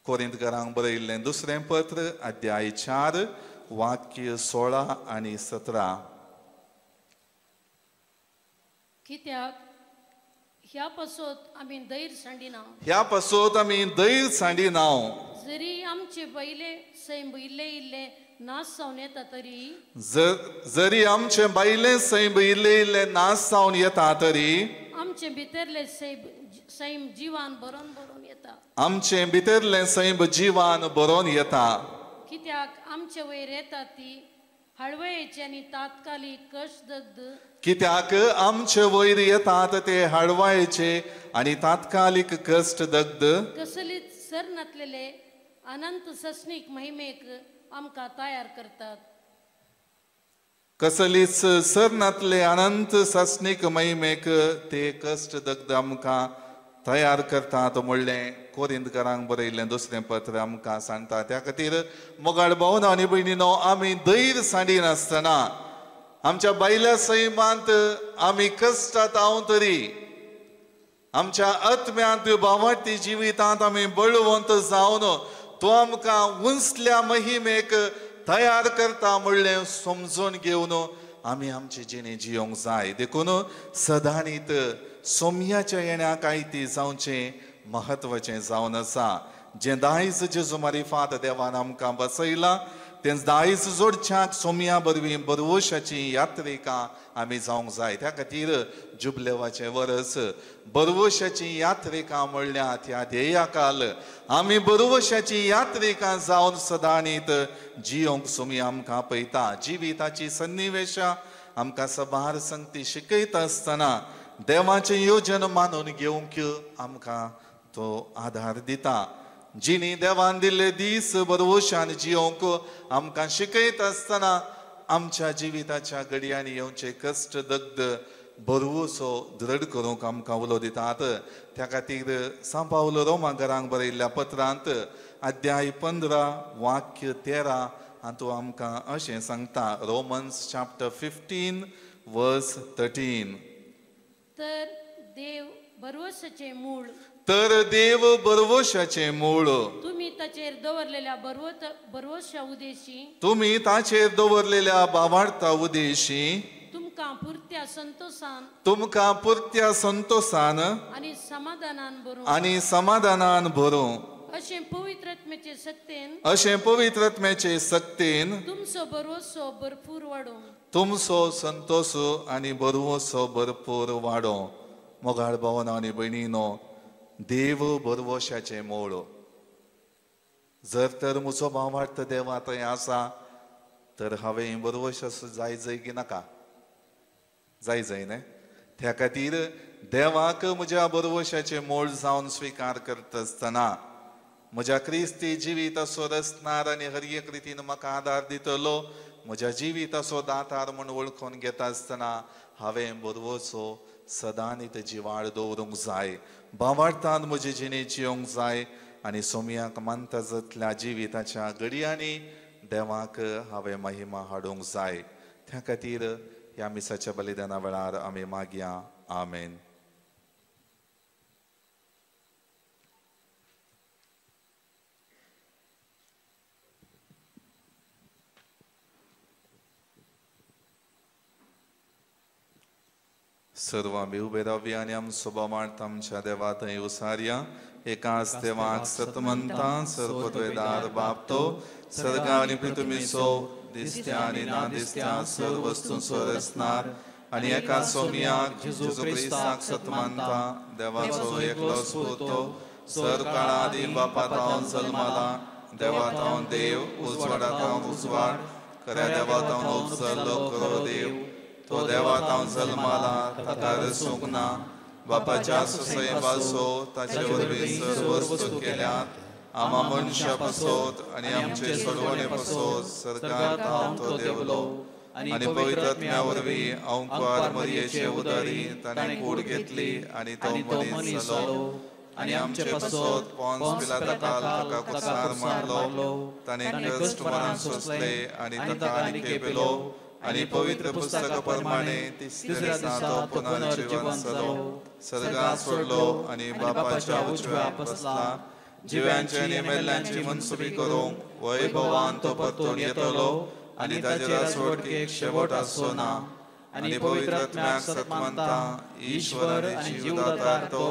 कोरिंतकारांक बरयल्लें दुसरें पत्र अध्याय 4 वाक्य 16 आनी 17. कित्याक ह्या पासत आमी धैर्य सांडिना, ह्या पासत आमी धैर्य सांडिना, जरी आमचे पयले सैम इल्ले इल्ले नाश जावन येता तरी, जरी आमचे बायले सैम इल्ले इल्ले नाश जावन येता तरी, आमचे भितरले सैम जिवान भरोन भरोन येता, आमचे भितरले सैम जिवान भरोन येता. कित्याक आमचे वयर येता ती हाडवयेची आनी तात्कालीक कश्ट दग्ध, कित्याक आमचे वयर येतात ते हाडवायेचे आनी तात्कालीक कश्ट दग्ध, कसलीच सरनातलेले अनंत सस्नीक महिमेक आमकां तयार करतात, कसलीच सरनातले अनंत सस्नीक महिमेक ते कश्ट दग्ध आमकां तयार करतात म्हणलें कोरिंतकारांक बरयल्लें दुसरें पत्र आमकां सांगता. त्या खातीर मोगाळ भावन आनी भयणीनो, आमी धैर्य सांडिनासतना आमच्या बायल्या सैमांत आमी कश्टात हांव तरी आमच्या आत्म्यांत भावार्थी जिवितांत आमी बळवंत जावन तो आमकां उंचल्या महिमेक तयार करता म्हणलें समजून घेवन आमी आमची जिणी जियोंक जाय. देखून सदांनीत सोमयाच्या येण्याक आयती जावचें म्हत्वाचें जावन आसा. जें दायज जेजू मारिफात देवान आमकां बसयलां तें दायज जोडच्याक सोमया बरवीं बरवशाची यात्रिका आमी जावंक जाय. त्या खातीर जुबलेवाचें वरस बरवशाची यात्रिका म्हणल्या त्या ध्येयाकाल आमी बरवशाची यात्रिका जावन सदांनीत जियोंक सोमया आमकां आपयता. जिविताची सन्निवेशां आमकां सबार संगती शिकयता आसतना देवाचें योजन मानून घेवंक आमकां तो आदार दिता. जिणी देवान दिल्ले दीस बरवशान जियोंक आमकां शिकयता आसतना आमच्या जिविताच्या घडयांनी येवचे कश्ट दग्ध बरवसो दृढ करूंक आमकां उलो दितात. त्या खातीर सांव पावलो रोमाकारांक बरयल्ल्या पत्रांत अध्याय 15 वाक्य 13 हातूंत आमकां अशें सांगता, रोमन्स चॅप्टर 15 वर्स 13. तर देव बरवसाचें मूळ, तर देव बरवशाचें मूळ, तुमी ताचेर दवरलेल्या बरवशा उदेशी, तुमी ताचेर दवरलेल्या बावार्ता उदेशी, तुमकां पुरत्या संतोसान, तुमकां पुरत्या संतोसान आनी समाधानान भरूं, आनी समाधानान भरूं. अशें पवित्र आत्म्याचे शक्तेन, अशें पवित्र आत्म्याचे शक्तेन तुमचो भरवसो भरपूर वाडों, तुमचो संतोष आनी भरवसो भरपूर वाडों. मोगाळ भावना आनी भयणीनो, देव भरवशाचें मूळ. जर तर म्हजो भावार्थ देवा थंय आसा तर हांवें भरवश जाय जाय की नाका जाय जाय न्हय. त्या खातीर देवाक म्हज्या भरवशाचें मूळ जावन स्विकार करता आसतना म्हज्या क्रिस्ती जिविताचो रचणार आनी हर एक रितीन म्हाका आदार दितलो, म्हज्या जिविताचो दातार म्हूण वळखून घेता आसतना हांवें भरवसो सदांच जिवाळ दवरूंक जाय, भावार्थान म्हजे जिणें जियोंक जाय आनी सोमयाक मानता जातल्या जिविताच्या घडयांनी देवाक हांवें महिमा हाडूंक जाय. त्या खातीर ह्या मिसाच्या बलिदाना वेळार आमी मागया. आमेन. सर्व आमी उबे रावया आनी आमचो भावार्थ आमच्या देवा थंय उसारया. एकाच देवाक सतमंता सर्वपदवेदार बाप तो सर्ग आनी पृथ्वीचो दिसत्या आनी ना दिसत्या सर्व वस्तूंचो रचणार आनी एका सोमयाक जेजू क्रिस्ताक सतमानता देवाचो एकलोच पूत तो सर काळा आदीं बापा तावन जल्माला, देवा तावन देव, उजवाडा तावन उजवाड, खऱ्या देवा तावन उपजल्लो खरो देव, तो देवा तावन जल्माला, ताका रचूंक ना, बापाच्या सैबासो ताचे वरवीं सर्व वस्तू केल्यात, आमा मनशा पासत आनी आमचे सोडवणे पासत सरकार तावन तो देवलो आनी पवित्र आत्म्या वरवीं अंकुर मरियेचे उदारी ताणें कूड घेतली आनी तो मनीस जालो आनी आमचे पासत पोन्स पिलाता ताका कुसार मारलो, ताणें कश्ट मरण सोंसले आनी ताका आनी खेपलो आनी पवित्र पुस्तका प्रमाणे तिसऱ्या दिसा तो पुनर्जिवंत जालो, सर्गात सोडलो आनी बापाच्या उजव्या बसला, जिव्यांची आनी मेल्ल्यांची मनसुबी करूंक वैभवान तो परतून येतलो आनी ताचे राजवटकेक शेवट आसचो ना. आनी पवित्र आत्म्याक सतमानता ईश्वर आनी जीवदातार तो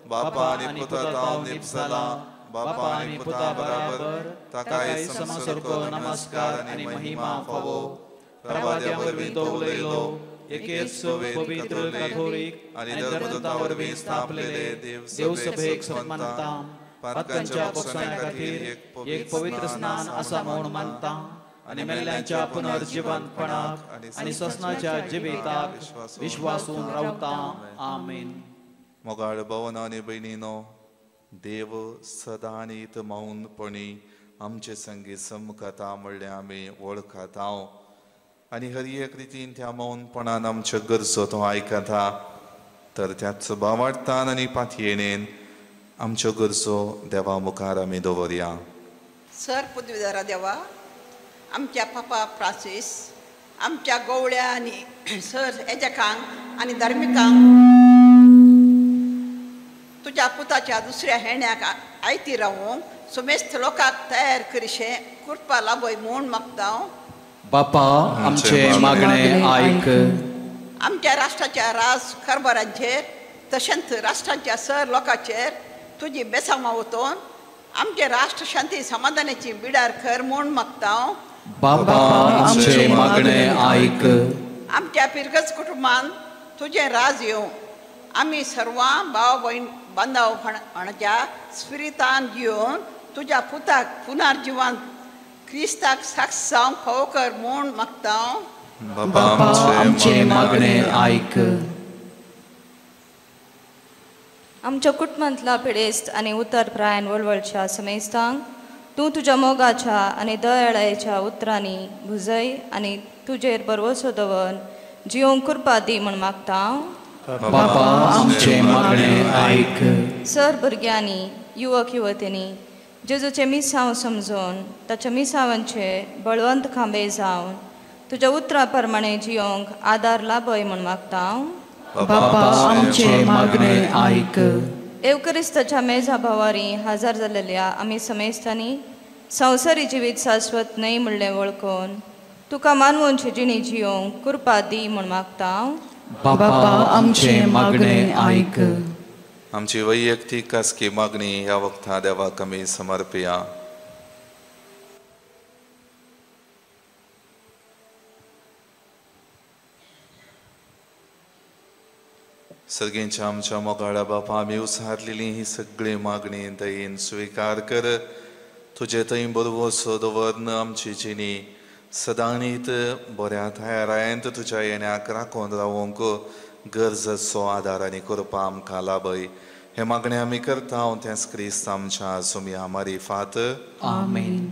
बापा आनी पुता तावन निपसला, बापा आनी पुता बराबर ताकाय समसारको नमस्कार आनी महिमा फावो. प्रभाद्या वरवीं तो उलयलो, एकेच पवित्र कथोलीक आनी धर्मदूता वरवीं स्थापलेले देवसभेक सन्मानता, पातकांच्या बक्षण्या खातीर एक पवित्र स्नान आसा म्हूण मानता आनी मेल्ल्यांच्या पुनर्जिवंतपणाक आनी ससनाच्या जिविताक विश्वासून रावता. आमेन. मोगाळ भावना आनी भयणीनो, देव सदांच मौनपणी आमचे संगी समकता म्हणल्यार आमी वळखता आनी हर एक रितीन त्या मौनपणान आमच्यो गरजो तो आयकता, तर त्याच भावार्थान आनी पातयेनेन आमच्यो गरजो देवा मुखार आमी दवरया. सर पदवीधरा देवा, आमच्या पापा फ्रांसीस, आमच्या गवळ्या आनी सर एजकांक आनी धार्मिकांक तुज्या पुताच्या दुसऱ्या हेण्याक आयती रावूंक सुमेस्त लोकांक तयार करिशें कृपा लाभय म्हूण मागता. बापा आमचे मागणे आयक. आमच्या राष्ट्राच्या राज कारभारांचेर तशेंच राष्ट्रांच्या सर लोकांचेर तुजी बेसांवां वतून आमचे राष्ट्र शांती समाधानाची बिडार कर म्हूण मागता. बापा आमचे मागणे आयक. आमच्या पिरगज कुटुंबान तुजें राज येवं, आमी सर्वां भाव भयण बांदावपणाच्या स्पिरितान जिवन तुज्या पुताक पुनर्जिवन क्रिस्ताक साक्ष जावंक फावो कर म्हूण मागता. बापा आमचे मागणे आयक. आमच्या कुटुंबांतला पिडेस्त आनी उतर प्रायन वळवळच्या समेस्तांक तूं तुज्या मोगाच्या आनी दयाळायेच्या उतरांनी भुजय आनी तुजेर भरवसो दवर जिवंक कृपा दी म्हूण मागता. बापा आमचे मागणे आयक. सर भुरग्यांनी युवक युवतींनी जेजूचें मिसांव समजून ताच्या मिसावांचे बळवंत खांबे जावन तुज्या उतरां प्रमाणे जिवंक आदार लाभय म्हूण मागता. बापा आमचे मागणे आयक. एवकरिस्ताच्या मेजा भावारी हजर जाल्लेल्या आमी समेस्तांनी संवसारी जिवीत शाश्वत न्हय म्हणलें वळखून तुका मानवोनची जिणी जियोंक कृपा दी म्हूण मागता. बापा आमचें मागणें आयक. आमची वैयक्तीक खासगी मागणी ह्या वखता देवाक आमी समर्पया. सर्गींच्या आमच्या मोगाळ्या बापा, आमी उसारलेली ही सगळी मागणी दयेन स्विकार कर. तुजे थंय बरवसो दवरन आमची जिणी सदांनीत बऱ्या तयारायंत तुज्या येण्याक राखून रावंक गरजेचो आदार आनी करपा आमकां लाभय. हे मागणें आमी करता त्याच क्रिस्त आमच्या सुमया मारिफात. आमेन.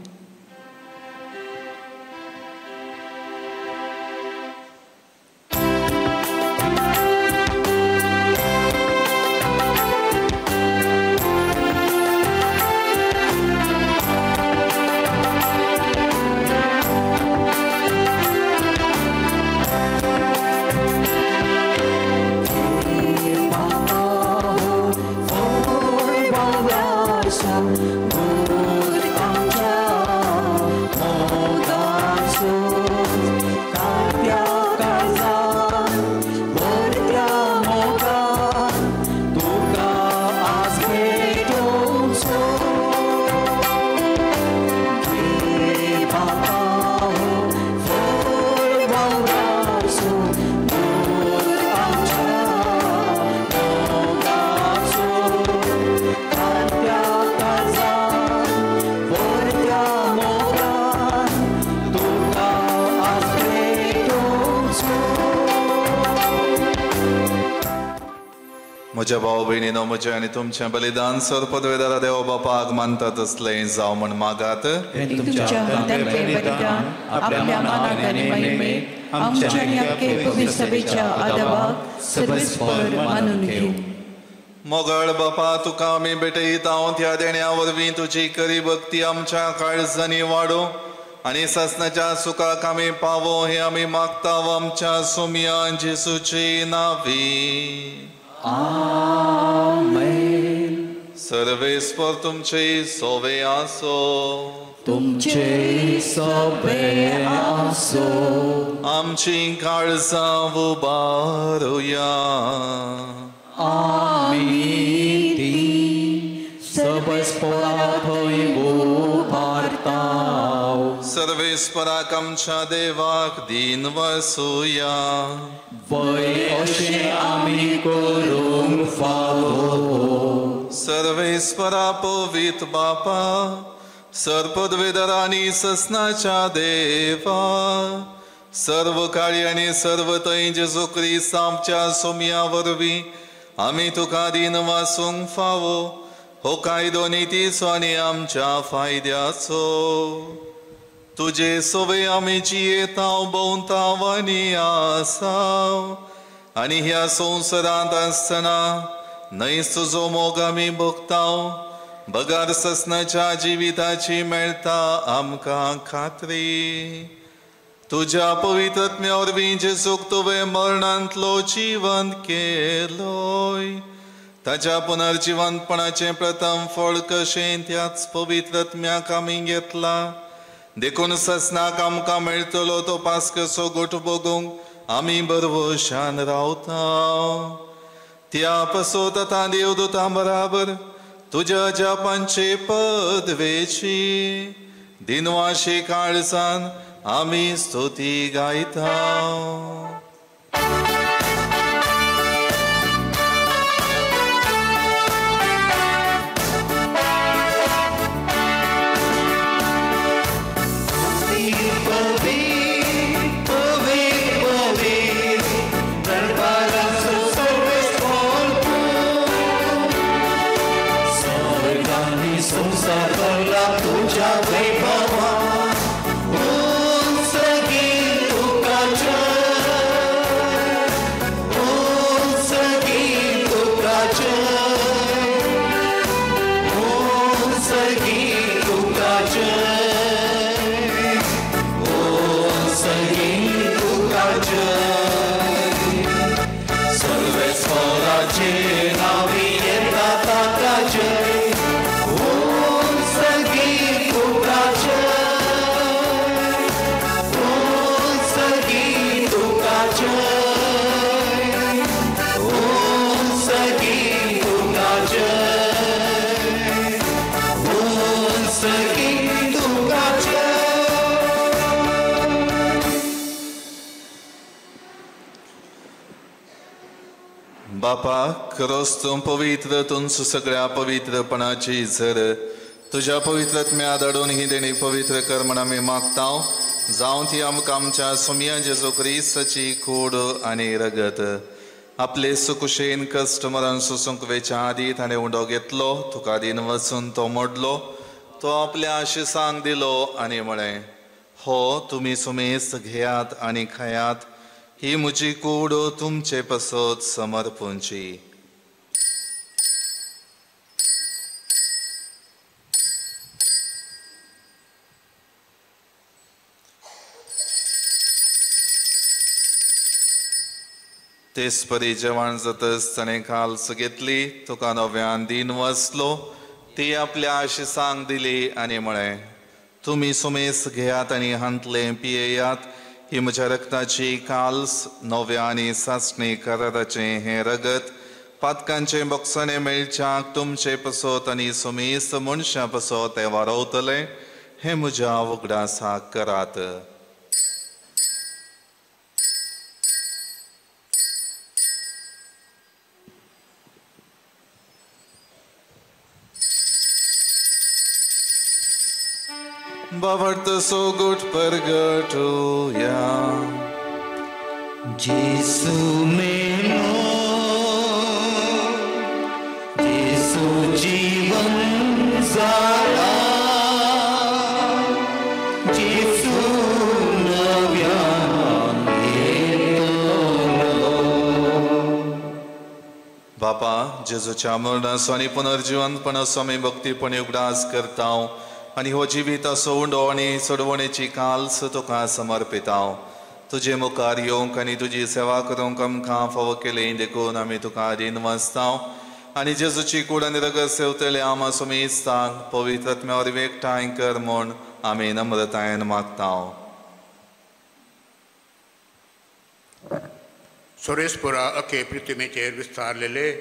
म्हज्या भाव भयणीनो, म्हजें आनी तुमचें बलिदान सर्पद्वेदारा देव बापाक मानता तसलें जावं म्हण मागात. तुमच्या हातांतलें बलिदान आपल्या मानाक आनी महिमेक आमच्या आनी आख्खे पवित्र सभेच्या आदाबाक सर्वेस्पर मानून घेवं. मोगाळ बापा, तुका आमी भेटयता त्या देण्या वरवीं तुजी खरी भक्ती आमच्या काळजांनी वाडूं आनी सासणाच्या सुखाक आमी पावो हें आमी मागता आमच्या सोम्या जेसूचे नांवी. आमेन. सर्वेस्पर तुमचे सोवे आसो. तुमचे सोवे आसो. आमची काळजां उबारुया. आमी ती सर्वेस्परा थंय उबारता. सर्वेस्पराक आमच्या देवाक दीन वसुया. वय अशें आमी करूंक फावो. सर्वेस्परा पवित्र बापा, सर्पद्वेदरा आनी ससनाच्या देवा, सर्व काळी आनी सर्व थंय जेजू क्रिस्त आमच्या सोम्या वरवीं आमी तुका दीन वासूंक फावो. हो कायदो नितीचो आनी आमच्या फायद्याचो. तुजे सोवे आमी जियेताव भोंवताव आनी आसाव आनी ह्या संवसारांत आसतना न्हयच तुजो मोग आमी भोगताव. बगार ससनाच्या जिविताची मेळटा आमकां खात्री. तुज्या पवित्रत्म्या वरवीं जेजूक तुवें मरणांतलो जिवंत केलोय, ताच्या पुनर्जिवंतपणाचें प्रथम फळ कशें त्याच पवित्रत्म्याक आमी घेतला. देखून ससनाक आमकां मेळटलो तो पास्कसो गोठ भोगूंक आमी बरवशान रावता. त्या पसोत आतां देवदूतां बराबर तुज्या जापांचे पदवेची दिनवाशी काळजान आमी स्तुती गायता. सर्वेस्पराचे नांवी येता. बापा खरोच तूं पवित्र, तुमचो सगळ्या पवित्रपणाची झर तुज्या पवित्रत्म्या धाडून ही देणी पवित्र कर म्हण आमी मागता. जावं ती आमकां आमच्या सोमया जेजू क्रिस्ताची कूड आनी रगत. आपले सुकुशेन कस्टमरान सोसूंक वेच्या आदी ताणें उंडो घेतलो, तुका दीन वचून तो मोडलो, तो आपल्या आशिसांक दिलो आनी म्हळें, हो तुमी सुमेस्त घेयात आनी खायात, ही म्हजी कूड तुमचे पसत समर्पूंची. तेच परी जेवण जातच ताणें काल्स घेतली, तुका नव्यान दीन वसलो, ती आपल्या आशिसांक दिली आनी म्हळें, तुमी सुमेस घेयात आनी हांतलें पियेयात, ही म्हज्या रक्ताची काल्स, नव्या आनी सासणी कराराचें हें रगत पातकांचें बोगसणें मेळच्याक तुमचे पसत आनी सुमेस मनशां पसत तें वारवतलें, हें म्हज्या उगडासाक करात. बाबर्त सोगुट परगटोया. जेसू मेलो, जेसू जीवन जाला, जेसू नव्यान येतलो. बापा जेजूच्या मरणाचो आनी पुनर्जिवंतपणाचो आमी भक्तीपणी उगडास करता आनी हो जिविताचो उंडो आनी सोडवणेची काल्स तुका समर्पिता. तुजे मुखार येवंक आनी तुजी सेवा करूंक आमकां फावो केली देखून आमी तुका रीण वाचता. आनी जेजूची कूड आनी रगत सेवतले आमा सुमेस्तांक पवित्र आत्म्या वरवीं एकठांय कर म्हूण आमी नम्रतायेन मागता. सोरेसपुरा अखे पृथ्वीचेर विस्तारलेले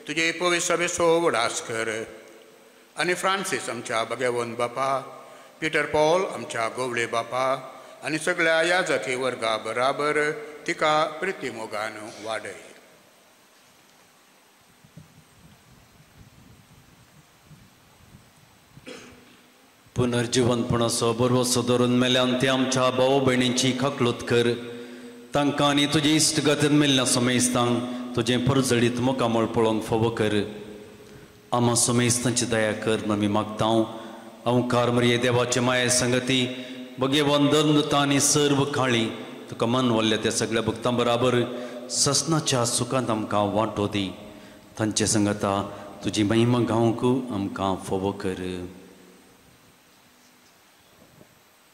तुजे पवित्र सभेचो उगडास कर आनी फ्रांसीस आमच्या भगवंत बापा, पिटर पॉल आमच्या गोवळे बापा आनी सगळ्या याजकी वर्गा बराबर तिका प्रितीमोगान वाडय. पुनर्जिवंतपणाचो बरवसो धरून मेल्यान ते आमच्या भाव भयणींची खकलूत कर, तांकां आनी तुजे इश्टगतीन मेल्ल्या समेस्तांक तुजें परजळीत मुखामळ पळोवंक फावो कर. आमा समेस्तांची दया कर म्हूण आमी मागता. अंकार मरिये देवाचे माये संगती भगेवन दंदता आनी सर्व काळी तुका मनवल्ल्या त्या सगळ्या भक्तां बराबर ससनाच्या सुखांत आमकां वांटो दी. तांचे संगता तुजी महिमा गावंक आमकां फावो कर.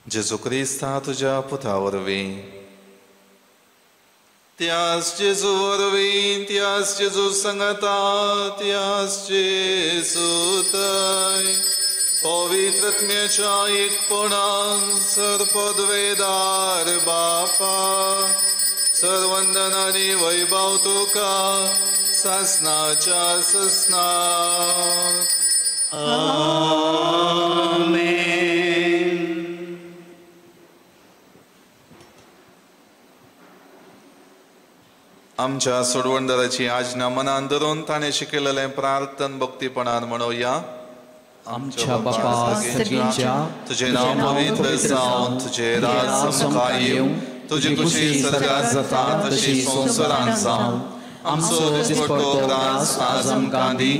जेजू क्रिस्ता तुज्या पुता वरवीं, त्यास जेजू वरवीं, त्यास जेजू संगता, त्यास जेजू थंय पवित्र आत्म्याच्या एकपणान सर्वपदवेदार बापा, सर्वंदन आनी वैभव तुका सासनाच्या ससनाक. आमेन. आमच्या सोडवणदाराची आज्ञा मनान धरून ताणें शिकयलेलें प्रार्थन भक्तीपणान म्हणोया. आमच्या बापा सगळींच्या, तुजें नांव पवित्र जावं, तुजें राज आमकां येवं, तुजी खुशी सर्गात जाता तशी संवसारांत जावं. आमचो दिसपट्टो ग्रास आज आमकां दी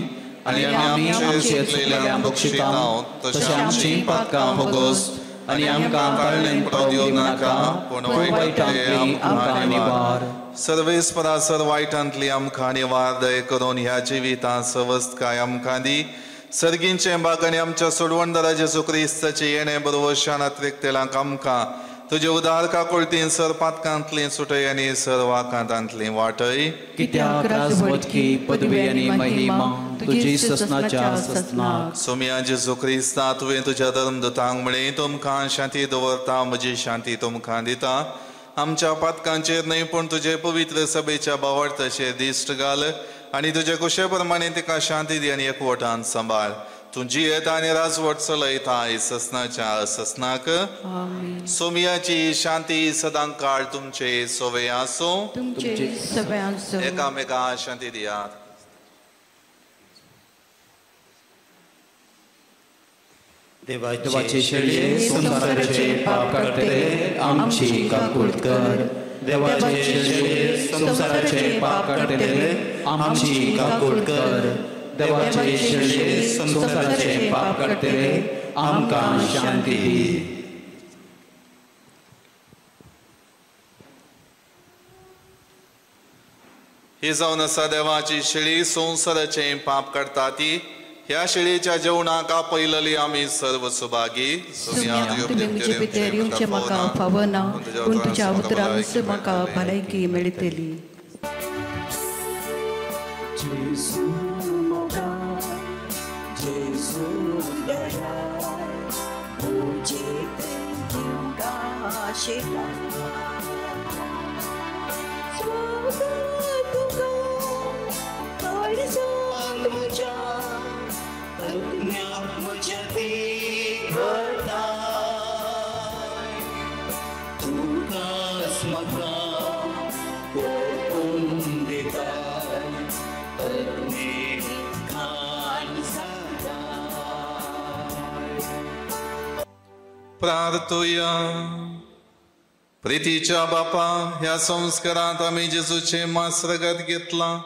आनी आमी आमचे चुकलेल्यांक बक्षिता तशें आमचीं पातकां भोगोस आनी आमकां ताळणेन पडोवंक दिवं नाका, पूण वायटांतली आमकां निवार. सर्वेस्परा सर वायटांतली आमकां निवार दय करून ह्या जिवितांत सवस्तकाय आमकां दी. सर्गींचें बाग आनी आमच्या सोडवणदारा जेजू क्रिस्ताचें येणें बरोवशान अतिरिक्तेलांक आमकां तुजे उदार काकुळतीन सर पातकांतली सुटय आनी सर वाकांतांतली वाटय. कित्याक राजवटकी पदवी आनी महिमा तुजी ससनाच्या ससनाक. सोमया जेजू क्रिस्ता, तुवें तुज्या धर्मदूतांक म्हळें, तुमकां शांती दवरता, म्हजी शांती तुमकां दिता. आमच्या पातकांचेर न्हय पूण तुजे पवित्र सभेच्या भावार्थाचेर दिश्ट घाल आनी तुजे कुशे प्रमाणे तिका शांती दी आनी एकवटान सांबाळ. तूं जियेता आनी राजवट चलयता ससनाच्या ससनाक. सोमियाची शांती सदां काळ तुमचे सोवे आसूं. एकामेका शांती दियात. देवाचे शेळये संवसाराचे पाप काडटले आमची काकूट कर. देवाचे शेळये संवसाराचे पाप काडटले आमची काकूट कर. देवाचे शेळये संवसाराचे पाप काडटले आमकां शांती दी. ही जावन आसा देवाची शेळी, संवसाराचे पाप काडटा ती. ह्या शेळीच्या जेवणाक आपयलली आमी सर्व सुभागी. तुमी येवचें म्हाका फावना, पूण तुज्या उतरांच म्हाका भलायकी मेळटली. प्रार्थुया. प्रितीच्या बापा, ह्या संस्कारांत आमी जेजूचें मांस रगत घेतलां.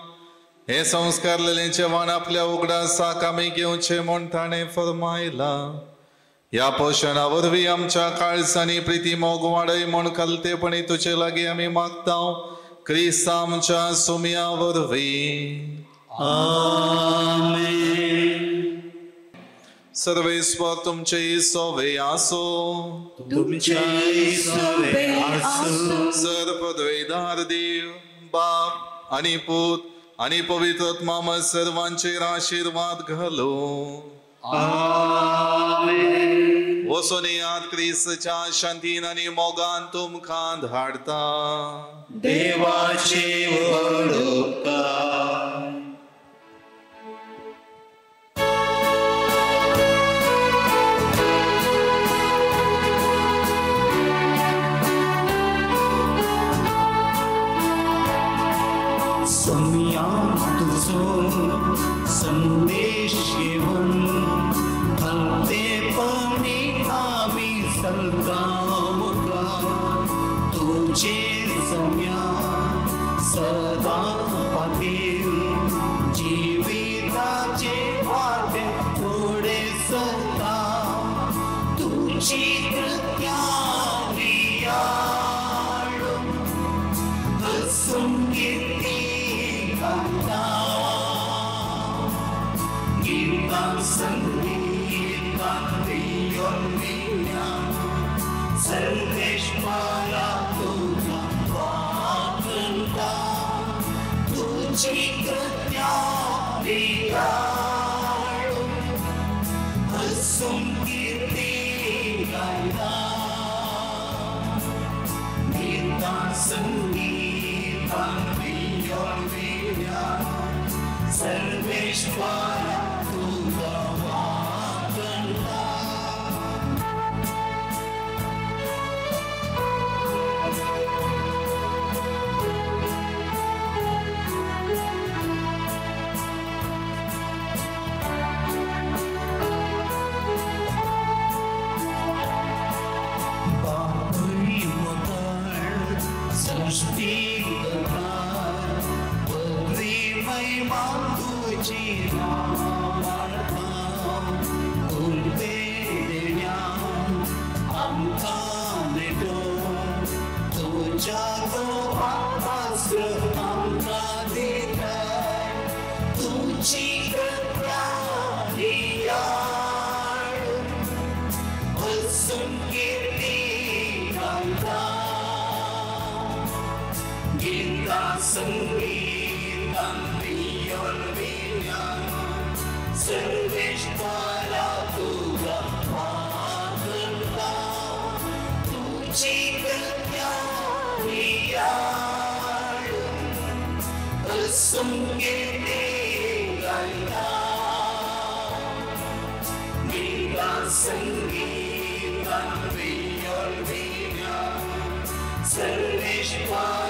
हे संस्कारलेलें जेवण आपल्या उगडासाक आमी घेवचें म्हूण ताणें फर्मायलां. ह्या पोशणा वरवीं आमच्या काळजांनी प्रिती मोग वाडय म्हूण कलतेपणी तुजे लागीं आमी मागता, क्रिस्त आमच्या सुमया वरवीं. आमेन. सर्वेस्पर तुमचे सोवे आसो. तुमचे सोवे आसो. सर पदवेदार देव बाप आनी पूत आनी पवित्र आत्मा सर्वांचेर आशिर्वाद घालो. आमेन. वचून येयात, क्रिस्तच्या शांतीन आनी मोगान तुमकां धाडता. देवाचे व्हड उपकार. सोम्या तुजो संदेश घेवन भलतेपणी आमी चलता मुखार. तुजे सोम्या सदां खातीर जिविताचे वाटे फुडें सरता. तुजी कृत्या सर्वेश्वरा तुका वाकणता. तुजी कृत्या हसून कीर्ती गायता. गीतां संगीतान सर्वेश्वरा तुका वाकणता. बापूय मुखार सृश्टी करता, पदवी महिमा तुजी वाडता. उर्बे देण्या आमकां मेळटो, तुज्या तो आस्र आमकां दिताय. तुजी कृत्या हसून कीर्ती गायता. गीतां संगीतान सर्वेश्वरा तुका वाकणता. तुजी कृत्या हसून कीर्ती गायता. संगीतान वियोल विना सर्वेश्वर.